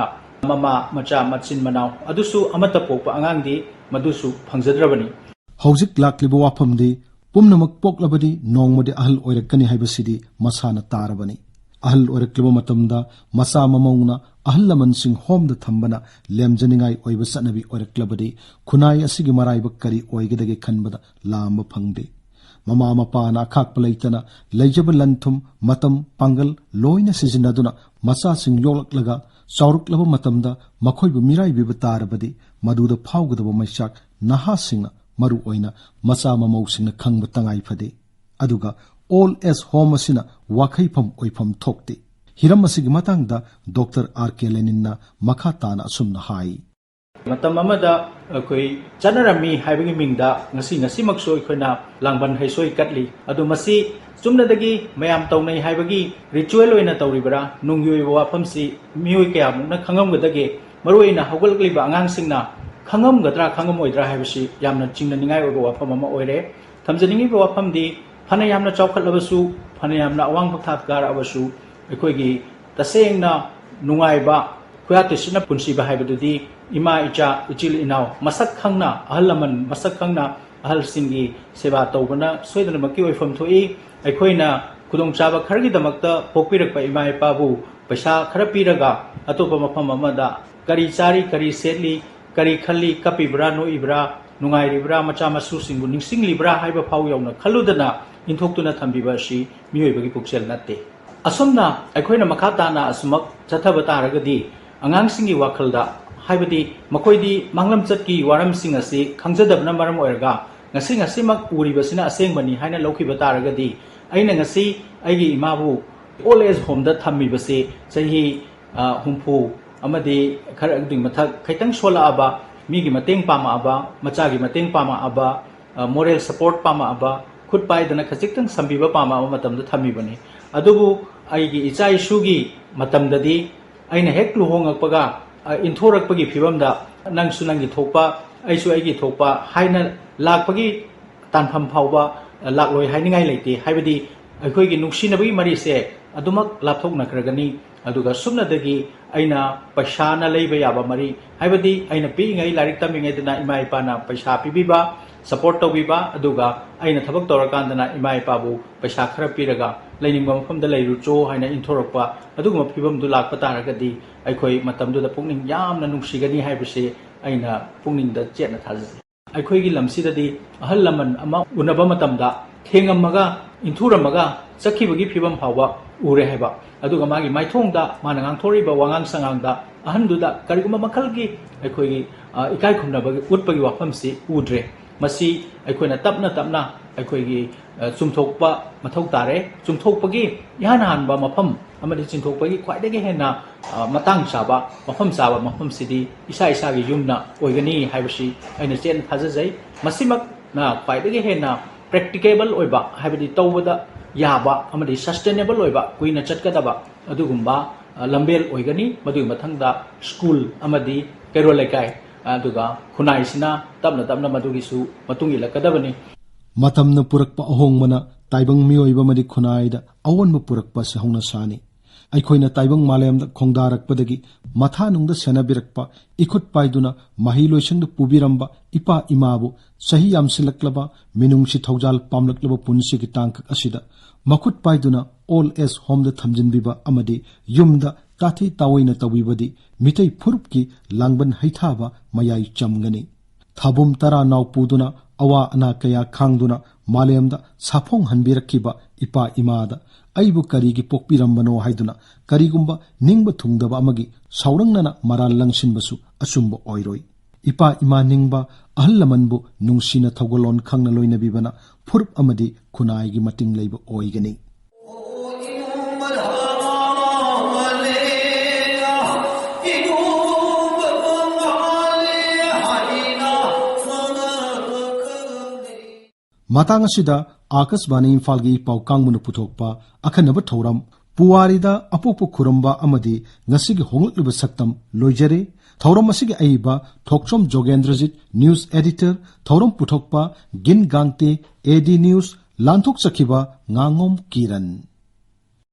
ꯃꯃꯥ, ꯃꯆꯥ, ꯃꯆꯤꯟ ꯃꯅꯥꯎ ꯑꯗꯨꯁꯨ ꯑꯃꯠꯇ ꯄꯣꯛꯄ ꯑꯉꯥꯡꯗꯤ ꯃꯗꯨꯁꯨ ꯐꯪꯖꯗ꯭ꯔꯕꯅꯤ꯫ ꯍꯧꯖꯤꯛ ꯂꯥꯛꯂꯤꯕ ꯋꯥꯐꯝꯗꯤ, ꯄꯨꯝꯅꯃꯛ ꯄꯣꯛꯂꯕꯗꯤ ꯅꯣꯡꯃꯗꯤ ꯑꯍꯜ ꯑꯣꯏꯔꯛꯀꯅꯤ ꯍꯥꯏꯕꯁꯤꯗꯤ ꯃꯁꯥꯅ ꯇꯥꯔꯕꯅꯤ꯫ ꯑꯍꯜ ꯑꯣꯏꯔꯛꯂꯕ ꯃꯇꯝꯗ ꯃꯆꯥ ꯃꯃꯧꯅ ꯑꯍꯜ ꯂꯃꯟꯁꯤꯡ ꯍꯣꯝꯗ ꯊꯝꯕꯅ ꯂꯦꯝꯖꯅꯤꯡꯉꯥꯏ ꯑꯣꯏꯕ ꯆꯠꯅꯕꯤ ꯑꯣꯏꯔꯛꯂꯕꯗꯤ ꯈꯨꯟꯅꯥꯏ ꯑꯁꯤꯒꯤ ꯃꯔꯥꯏꯕꯛ ꯀꯔꯤ ꯑꯣꯏꯒꯗꯒꯦ ꯈꯟꯕꯗ ꯂꯥꯝꯕ ꯐꯪꯗꯦ꯫ ꯃꯃꯥ ꯃꯄꯥꯅ ꯑꯈꯥꯛꯄ ꯂꯩꯇꯅ ꯂꯩꯖꯕ ꯂꯟ ꯊꯨꯝ, ꯃꯇꯝ, ꯄꯥꯡꯒꯜ ꯂꯣꯏꯅ ꯁꯤꯖꯤꯟꯅꯗꯨꯅ ꯃꯆꯥꯁꯤꯡ ꯌꯣꯛꯂꯛꯂꯒ ꯆꯥꯎꯔꯛꯂꯕ ꯃꯇꯝꯗ ꯃꯈꯣꯏꯕꯨ ꯃꯤꯔꯥꯏꯕꯤꯕ ꯇꯥꯔꯕꯗꯤ ꯃꯗꯨꯗ ꯐꯥꯎꯒꯗꯕ ꯃꯩꯆꯥꯛ ꯅꯍꯥꯁꯤꯡꯅ, ꯃꯔꯨ ꯑꯣꯏꯅ ꯃꯆꯥ ꯃꯃꯧꯁꯤꯡꯅ ꯈꯪꯕ ꯇꯉꯥꯏ ꯐꯗꯦ꯫ ꯑꯗꯨꯒ old age home ꯑꯁꯤꯅ ꯋꯥꯈꯩꯐꯝ ꯑꯣꯏꯐꯝ ꯊꯣꯛꯇꯦ꯫ ꯍꯤꯔꯝ ꯑꯁꯤꯒꯤ ꯃꯇꯥꯡꯗ ꯗꯣꯛꯇꯔ ꯑꯥꯔ ꯀꯦ ꯂꯦꯅꯤꯟꯅ ꯃꯈꯥ ꯇꯥꯅ ꯑꯁꯨꯝꯅ ꯍꯥꯏ꯫ ꯃꯇꯝ ꯑꯃꯗ ꯑꯩꯈꯣꯏ ꯆꯠꯅꯔꯝꯃꯤ ꯍꯥꯏꯕꯒꯤ ꯃꯤꯡꯗ ꯉꯁꯤ, ꯉꯁꯤꯃꯛꯁꯨ ꯑꯩꯈꯣꯏꯅ ꯂꯥꯡꯕꯟ ꯍꯩꯁꯣꯏ ꯀꯠꯂꯤ꯫ ꯑꯗꯨ ꯃꯁꯤ ꯆꯨꯝꯅꯗꯒꯤ ꯃꯌꯥꯝ ꯇꯧꯅꯩ ꯍꯥꯏꯕꯒꯤ ꯔꯤꯆꯨꯋꯦꯜ ꯑꯣꯏꯅ ꯇꯧꯔꯤꯕ꯭ꯔꯥ? ꯅꯨꯡꯒꯤ ꯑꯣꯏꯕ ꯋꯥꯐꯝꯁꯤ ꯃꯤꯑꯣꯏ ꯀꯌꯥꯃꯨꯛꯅ ꯈꯪꯉꯝꯒꯗꯒꯦ? ꯃꯔꯨꯑꯣꯏꯅ ꯍꯧꯒꯠꯂꯛꯂꯤꯕ ꯑꯉꯥꯡꯁꯤꯡꯅ ꯈꯪꯉꯝꯒꯗ꯭ꯔꯥ, ꯈꯪꯉꯝꯃꯣꯏꯗ꯭ꯔꯥ ꯍꯥꯏꯕꯁꯤ ꯌꯥꯝꯅ ꯆꯤꯡꯅꯅꯤꯡꯉꯥꯏ ꯑꯣꯏꯕ ꯋꯥꯐꯝ ꯑꯃ ꯑꯣꯏꯔꯦ꯫ ꯊꯝꯖꯅꯤꯡꯉꯤꯕ ꯋꯥꯐꯝꯗꯤ, ꯐꯅ ꯌꯥꯝꯅ ꯆꯥꯎꯈꯠꯂꯕꯁꯨ, ꯐꯅ ꯌꯥꯝꯅ ꯑꯋꯥꯡꯕ ꯊꯥꯛ ꯀꯥꯔꯛꯑꯕꯁꯨ, ꯑꯩꯈꯣꯏꯒꯤ ꯇꯁꯦꯡꯅ ꯅꯨꯡꯉꯥꯏꯕ, ꯈꯨꯌꯥ ꯇꯨꯁꯤꯟꯅ ꯄꯨꯟꯁꯤꯕ ꯍꯥꯏꯕꯗꯨꯗꯤ ꯏꯃꯥ, ꯏꯆꯥ, ꯏꯆꯤꯜ ꯏꯅꯥꯎ ꯃꯁꯛ ꯈꯪꯅ, ꯑꯍꯜ ꯂꯃꯟ ꯃꯁꯛ ꯈꯪꯅ ꯑꯍꯜꯁꯤꯡꯒꯤ ꯁꯦꯕꯥ ꯇꯧꯕꯅ ꯁꯣꯏꯗꯅꯃꯛꯀꯤ ꯑꯣꯏꯐꯝ ꯊꯣꯛꯏ꯫ ꯑꯩꯈꯣꯏꯅ ꯈꯨꯗꯣꯡꯆꯥꯕ ꯈꯔꯒꯤꯗꯃꯛꯇ ꯄꯣꯛꯄꯤꯔꯛꯄ ꯏꯃꯥ ꯏꯄꯥꯕꯨ ꯄꯩꯁꯥ ꯈꯔ ꯄꯤꯔꯒ ꯑꯇꯣꯞꯄ ꯃꯐꯝ ꯑꯃꯗ ꯀꯔꯤ ꯆꯥꯔꯤ, ꯀꯔꯤ ꯁꯦꯠꯂꯤ, ꯀꯔꯤ ꯈꯜꯂꯤ, ꯀꯞꯄꯤꯕ꯭ꯔꯥ, ꯅꯣꯛꯏꯕ꯭ꯔꯥ, ꯅꯨꯡꯉꯥꯏꯔꯤꯕ꯭ꯔꯥ, ꯃꯆꯥ ꯃꯁꯨꯁꯤꯡꯕꯨ ꯅꯤꯡꯁꯤꯡꯂꯤꯕ꯭ꯔꯥ ꯍꯥꯏꯕ ꯐꯥꯎ ꯌꯧꯅ ꯈꯜꯂꯨꯗꯅ ꯏꯟꯊꯣꯛꯇꯨꯅ ꯊꯝꯕꯤꯕ ꯑꯁꯤ ꯃꯤꯑꯣꯏꯕꯒꯤ ꯄꯨꯛꯆꯦꯜ ꯅꯠꯇꯦ꯫ ꯑꯁꯨꯝꯅ ꯑꯩꯈꯣꯏꯅ ꯃꯈꯥ ꯇꯥꯅ ꯑꯁꯨꯃꯛ ꯆꯠꯊꯕ ꯇꯥꯔꯒꯗꯤ, ꯑꯉꯥꯡꯁꯤꯡꯒꯤ ꯋꯥꯈꯜꯗ, ꯍꯥꯏꯕꯗꯤ ꯃꯈꯣꯏꯗꯤ ꯃꯥꯡꯂꯝꯆꯠꯀꯤ ꯋꯥꯔꯝꯁꯤꯡ ꯑꯁꯤ ꯈꯪꯖꯗꯕꯅ ꯃꯔꯝ ꯑꯣꯏꯔꯒ, ꯉꯁꯤ ꯉꯁꯤꯃꯛ ꯎꯔꯤꯕꯁꯤꯅ ꯑꯁꯦꯡꯕꯅꯤ ꯍꯥꯏꯅ ꯂꯧꯈꯤꯕ ꯇꯥꯔꯒꯗꯤ, ꯑꯩꯅ ꯉꯁꯤ ꯑꯩꯒꯤ ꯏꯃꯥꯕꯨ ꯑꯣꯜ ꯑꯦꯖ ꯍꯣꯝꯗ ꯊꯝꯃꯤꯕꯁꯤ ꯆꯍꯤ, ꯑ, ꯍꯨꯝꯐꯨ ꯑꯃꯗꯤ ꯈꯔ ꯑꯗꯨꯒꯤ ꯃꯊꯛ ꯈꯤꯇꯪ ꯁꯣꯜꯂꯛꯑꯕ, ꯃꯤꯒꯤ ꯃꯇꯦꯡ ꯄꯥꯡꯉꯛꯑꯕ, ꯃꯆꯥꯒꯤ ꯃꯇꯦꯡ ꯄꯥꯡꯉꯛꯑꯕ, ꯃꯣꯔꯦꯜ ꯁꯄꯣꯔꯠ ꯄꯥꯝꯃꯛꯑꯕ, ꯈꯨꯠ ꯄꯥꯏꯗꯅ ꯈꯖꯤꯛꯇꯪ ꯁꯝꯕꯤꯕ ꯄꯥꯝꯃꯛꯑꯕ ꯃꯇꯝꯗ ꯊꯝꯃꯤꯕꯅꯤ꯫ ꯑꯗꯨꯕꯨ ꯑꯩꯒꯤ ꯏꯆꯥ ꯏꯁꯨꯒꯤ ꯃꯇꯝꯗꯗꯤ, ꯑꯩꯅ ꯍꯦꯛ ꯂꯨꯍꯣꯡꯉꯛꯄꯒ, ꯑ, ꯏꯟꯊꯣꯔꯛꯄꯒꯤ ꯐꯤꯕꯝꯗ, "ꯅꯪꯁꯨ ꯅꯪꯒꯤ ꯊꯣꯛꯄ, ꯑꯩꯁꯨ ꯑꯩꯒꯤ ꯊꯣꯛꯄ" ꯍꯥꯏꯅ ꯂꯥꯛꯄꯒꯤ ꯇꯥꯟꯐꯝ ꯐꯥꯎꯕ, ꯑ, ꯂꯥꯛꯂꯣꯏ ꯍꯥꯏꯅꯤꯡꯉꯥꯏ ꯂꯩꯇꯦ꯫ ꯍꯥꯏꯕꯗꯤ ꯑꯩꯈꯣꯏꯒꯤ ꯅꯨꯡꯁꯤꯅꯕꯒꯤ ꯃꯔꯤꯁꯦ ꯑꯗꯨꯃꯛ ꯂꯥꯞꯊꯣꯛꯅꯈ꯭ꯔꯒꯅꯤ꯫ ꯑꯗꯨꯒ ꯁꯨꯞꯅꯗꯒꯤ ꯑꯩꯅ ꯄꯩꯁꯥꯅ ꯂꯩꯕ ꯌꯥꯕ ꯃꯔꯤ, ꯍꯥꯏꯕꯗꯤ ꯑꯩꯅ ꯄꯤꯛꯏꯉꯩ ꯂꯥꯏꯔꯤꯛ ꯇꯝꯃꯤꯉꯩꯗꯅ ꯏꯃꯥ ꯏꯄꯥꯅ ꯄꯩꯁꯥ ꯄꯤꯕꯤꯕ, ꯁꯄꯣꯔꯠ ꯇꯧꯕꯤꯕ, ꯑꯗꯨꯒ ꯑꯩꯅ ꯊꯕꯛ ꯇꯧꯔꯀꯥꯟꯗꯅ ꯏꯃꯥ ꯏꯄꯥꯕꯨ ꯄꯩꯁꯥ ꯈꯔ ꯄꯤꯔꯒ "ꯂꯩꯅꯤꯡꯕ ꯃꯐꯝꯗ ꯂꯩꯔꯨꯆꯣ" ꯍꯥꯏꯅ ꯏꯟꯊꯣꯔꯛꯄ, ꯑꯗꯨꯒꯨꯝꯕ ꯐꯤꯕꯝꯗꯨ ꯂꯥꯛꯄ ꯇꯥꯔꯒꯗꯤ ꯑꯩꯈꯣꯏ ꯃꯇꯝꯗꯨꯗ ꯄꯨꯛꯅꯤꯡ ꯌꯥꯝꯅ ꯅꯨꯡꯁꯤꯒꯅꯤ ꯍꯥꯏꯕꯁꯤ ꯑꯩꯅ ꯄꯨꯛꯅꯤꯡꯗ ꯆꯦꯠꯅ ꯊꯥꯖꯖꯩ꯫ ꯑꯩꯈꯣꯏꯒꯤ ꯂꯝꯁꯤꯗꯗꯤ ꯑꯍꯜ ꯂꯃꯟ ꯑꯃ ꯎꯅꯕ ꯃꯇꯝꯗ ꯊꯦꯡꯉꯝꯃꯒ, ꯏꯟꯊꯨꯔꯝꯃꯒ ꯆꯠꯈꯤꯕꯒꯤ ꯐꯤꯕꯝ ꯐꯥꯎꯕ ꯎꯔꯦ ꯍꯥꯏꯕ꯫ ꯑꯗꯨꯒ ꯃꯥꯒꯤ ꯃꯥꯏꯊꯣꯡꯗ, ꯃꯥꯅ ꯉꯥꯡꯊꯣꯔꯛꯏꯕ ꯋꯥꯉꯥꯡ ꯁꯉꯥꯡꯗ ꯑꯍꯟꯗꯨꯗ ꯀꯔꯤꯒꯨꯝꯕ ꯃꯈꯜꯒꯤ ꯑꯩꯈꯣꯏꯒꯤ, ꯑ, ꯏꯀꯥꯏ ꯈꯨꯝꯅꯕꯒꯤ ꯎꯠꯄꯒꯤ ꯋꯥꯐꯝꯁꯤ ꯎꯗ꯭ꯔꯦ꯫ ꯃꯁꯤ ꯑꯩꯈꯣꯏꯅ ꯇꯞꯅ ꯇꯞꯅ ꯑꯩꯈꯣꯏꯒꯤ ꯑ, ꯆꯨꯝꯊꯣꯛꯄ ꯃꯊꯧ ꯇꯥꯔꯦ꯫ ꯆꯨꯝꯊꯣꯛꯄꯒꯤ ꯏꯍꯥꯟ ꯍꯥꯟꯕ ꯃꯐꯝ ꯑꯃꯗꯤ ꯆꯨꯝꯊꯣꯛꯄꯒꯤ ꯈ꯭ꯋꯥꯏꯗꯒꯤ ꯍꯦꯟꯅ, ꯑ, ꯃꯇꯥꯡ ꯆꯥꯕ, ꯃꯐꯝ ꯆꯥꯕ ꯃꯐꯝꯁꯤꯗꯤ ꯏꯁꯥ ꯏꯁꯥꯒꯤ ꯌꯨꯝꯅ ꯑꯣꯏꯒꯅꯤ ꯍꯥꯏꯕꯁꯤ ꯑꯩꯅ ꯆꯦꯠꯅ ꯊꯥꯖꯖꯩ꯫ ꯃꯁꯤꯃꯛꯅ ꯈ꯭ꯋꯥꯏꯗꯒꯤ ꯍꯦꯟꯅ practicable ꯑꯣꯏꯕ, ꯍꯥꯏꯕꯗꯤ ꯇꯧꯕꯗ ꯌꯥꯕ ꯑꯃꯗꯤ sustainable ꯑꯣꯏꯕ, ꯀꯨꯏꯅ ꯆꯠꯀꯗꯕ ꯑꯗꯨꯒꯨꯝꯕ, ꯑ, ꯂꯝꯕꯦꯜ ꯑꯣꯏꯒꯅꯤ꯫ ꯃꯗꯨꯒꯤ ꯃꯊꯪꯗ ꯁ꯭ꯀꯨꯜ ꯑꯃꯗꯤ ꯀꯩꯔꯣꯜ ꯂꯩꯀꯥꯏ, ꯑꯗꯨꯒ ꯈꯨꯟꯅꯥꯏꯁꯤꯅ ꯇꯞꯅ ꯇꯞꯅ ꯃꯗꯨꯒꯤꯁꯨ ꯃꯇꯨꯡ ꯏꯜꯂꯛꯀꯗꯕꯅꯤ꯫ ꯃꯇꯝꯅ ꯄꯨꯔꯛꯄ ꯑꯍꯣꯡꯕꯅ ꯇꯥꯏꯕꯪ ꯃꯤꯑꯣꯏꯕ ꯑꯃꯗꯤ ꯈꯨꯟꯅꯥꯏꯗ ꯑꯑꯣꯟꯕ ꯄꯨꯔꯛꯄ ꯑꯁꯤ ꯍꯧꯅ ꯁꯥꯅꯤ꯫ ꯑꯩꯈꯣꯏꯅ ꯇꯥꯏꯕꯪ ꯃꯥꯂꯦꯝꯗ ꯈꯣꯡꯗꯥꯔꯛꯄꯗꯒꯤ ꯃꯊꯥꯅꯨꯡꯗ ꯁꯦꯟꯅꯕꯤꯔꯛꯄ, ꯏꯈꯨꯠ ꯄꯥꯏꯗꯨꯅ ꯃꯍꯩ ꯂꯣꯏꯁꯪꯗ ꯄꯨꯕꯤꯔꯝꯕ ꯏꯄꯥ ꯏꯃꯥꯕꯨ ꯆꯍꯤ ꯌꯥꯝꯁꯤꯜꯂꯛꯂꯕ, ꯃꯤꯅꯨꯡꯁꯤ ꯊꯧꯖꯥꯜ ꯄꯥꯝꯂꯛꯂꯕ ꯄꯨꯟꯁꯤꯒꯤ ꯇꯥꯡꯀꯛ ꯑꯁꯤꯗ ꯃꯈꯨꯠ ꯄꯥꯏꯗꯨꯅ old age homeꯗ ꯊꯝꯖꯤꯟꯕꯤꯕ ꯑꯃꯗꯤ ꯌꯨꯝꯗ ꯇꯥꯊꯤ ꯇꯥꯑꯣꯏꯅ ꯇꯧꯕꯤꯕꯗꯤ ꯃꯤꯇꯩ ꯐꯨꯔꯨꯞꯀꯤ ꯂꯥꯡꯕꯟ ꯍꯩꯊꯥꯕ ꯃꯌꯥꯏ ꯆꯝꯒꯅꯤ꯫ ꯊꯥꯕꯨꯝ ꯇꯔꯥ ꯅꯥꯎ ꯄꯨꯗꯨꯅ ꯑꯋꯥ ꯑꯅꯥ ꯀꯌꯥ ꯈꯥꯡꯗꯨꯅ ꯃꯥꯂꯦꯝꯗ ꯁꯥꯐꯣꯡꯍꯟꯕꯤꯔꯛꯈꯤꯕ ꯏꯄꯥ ꯏꯃꯥꯗ ꯑꯩꯕꯨ ꯀꯔꯤꯒꯤ ꯄꯣꯛꯄꯤꯔꯝꯕꯅꯣ ꯍꯥꯏꯗꯨꯅ ꯀꯔꯤꯒꯨꯝꯕ ꯅꯤꯡꯕ ꯊꯨꯡꯗꯕ ꯑꯃꯒꯤ ꯁꯥꯎꯔꯪꯅꯅ ꯃꯔꯥꯜ ꯂꯪꯁꯤꯟꯕꯁꯨ ꯑꯆꯨꯝꯕ ꯑꯣꯏꯔꯣꯏ꯫ ꯏꯄꯥ ꯏꯃꯥ ꯅꯤꯡꯕ, ꯑꯍꯜ ꯂꯃꯟꯕꯨ ꯅꯨꯡꯁꯤꯅ ꯊꯧꯒꯜꯂꯣꯟ ꯈꯪꯅ ꯂꯣꯏꯅꯕꯤꯕꯅ ꯐꯨꯔꯨꯞ ꯑꯃꯗꯤ ꯈꯨꯟꯅꯥꯏꯒꯤ ꯃꯇꯤꯡ ꯂꯩꯕ ꯑꯣꯏꯒꯅꯤ꯫ ꯃꯇꯥꯡ ꯑꯁꯤꯗ ꯑꯥꯀꯥꯁꯕꯥꯅꯤ ꯏꯝꯐꯥꯜꯒꯤ ꯄꯥꯎ ꯀꯥꯡꯕꯨꯅ ꯄꯨꯊꯣꯛꯄ ꯑꯈꯟꯅꯕ ꯊꯧꯔꯝ ꯄꯨꯋꯥꯔꯤꯗ ꯑꯄꯣꯛꯄ ꯈꯨꯔꯝꯕ ꯑꯃꯗꯤ ꯉꯁꯤꯒꯤ ꯍꯣꯡꯂꯛꯂꯤꯕ ꯁꯛꯇꯝ ꯂꯣꯏꯖꯔꯦ꯫ ꯊꯧꯔꯝ ꯑꯁꯤꯒꯤ ꯑꯏꯕ ꯊꯣꯛꯆꯣꯝ ꯖꯣꯒꯦꯟꯗ꯭ꯔꯖꯤꯠ, news editor, ꯊꯧꯔꯝ ꯄꯨꯊꯣꯛꯄ ꯒꯤꯟ ꯒꯥꯡꯇꯦ, AD News, ꯂꯥꯟꯊꯣꯛꯆꯈꯤꯕ ꯉꯥꯉꯣꯝ ꯀꯤꯔꯟ꯫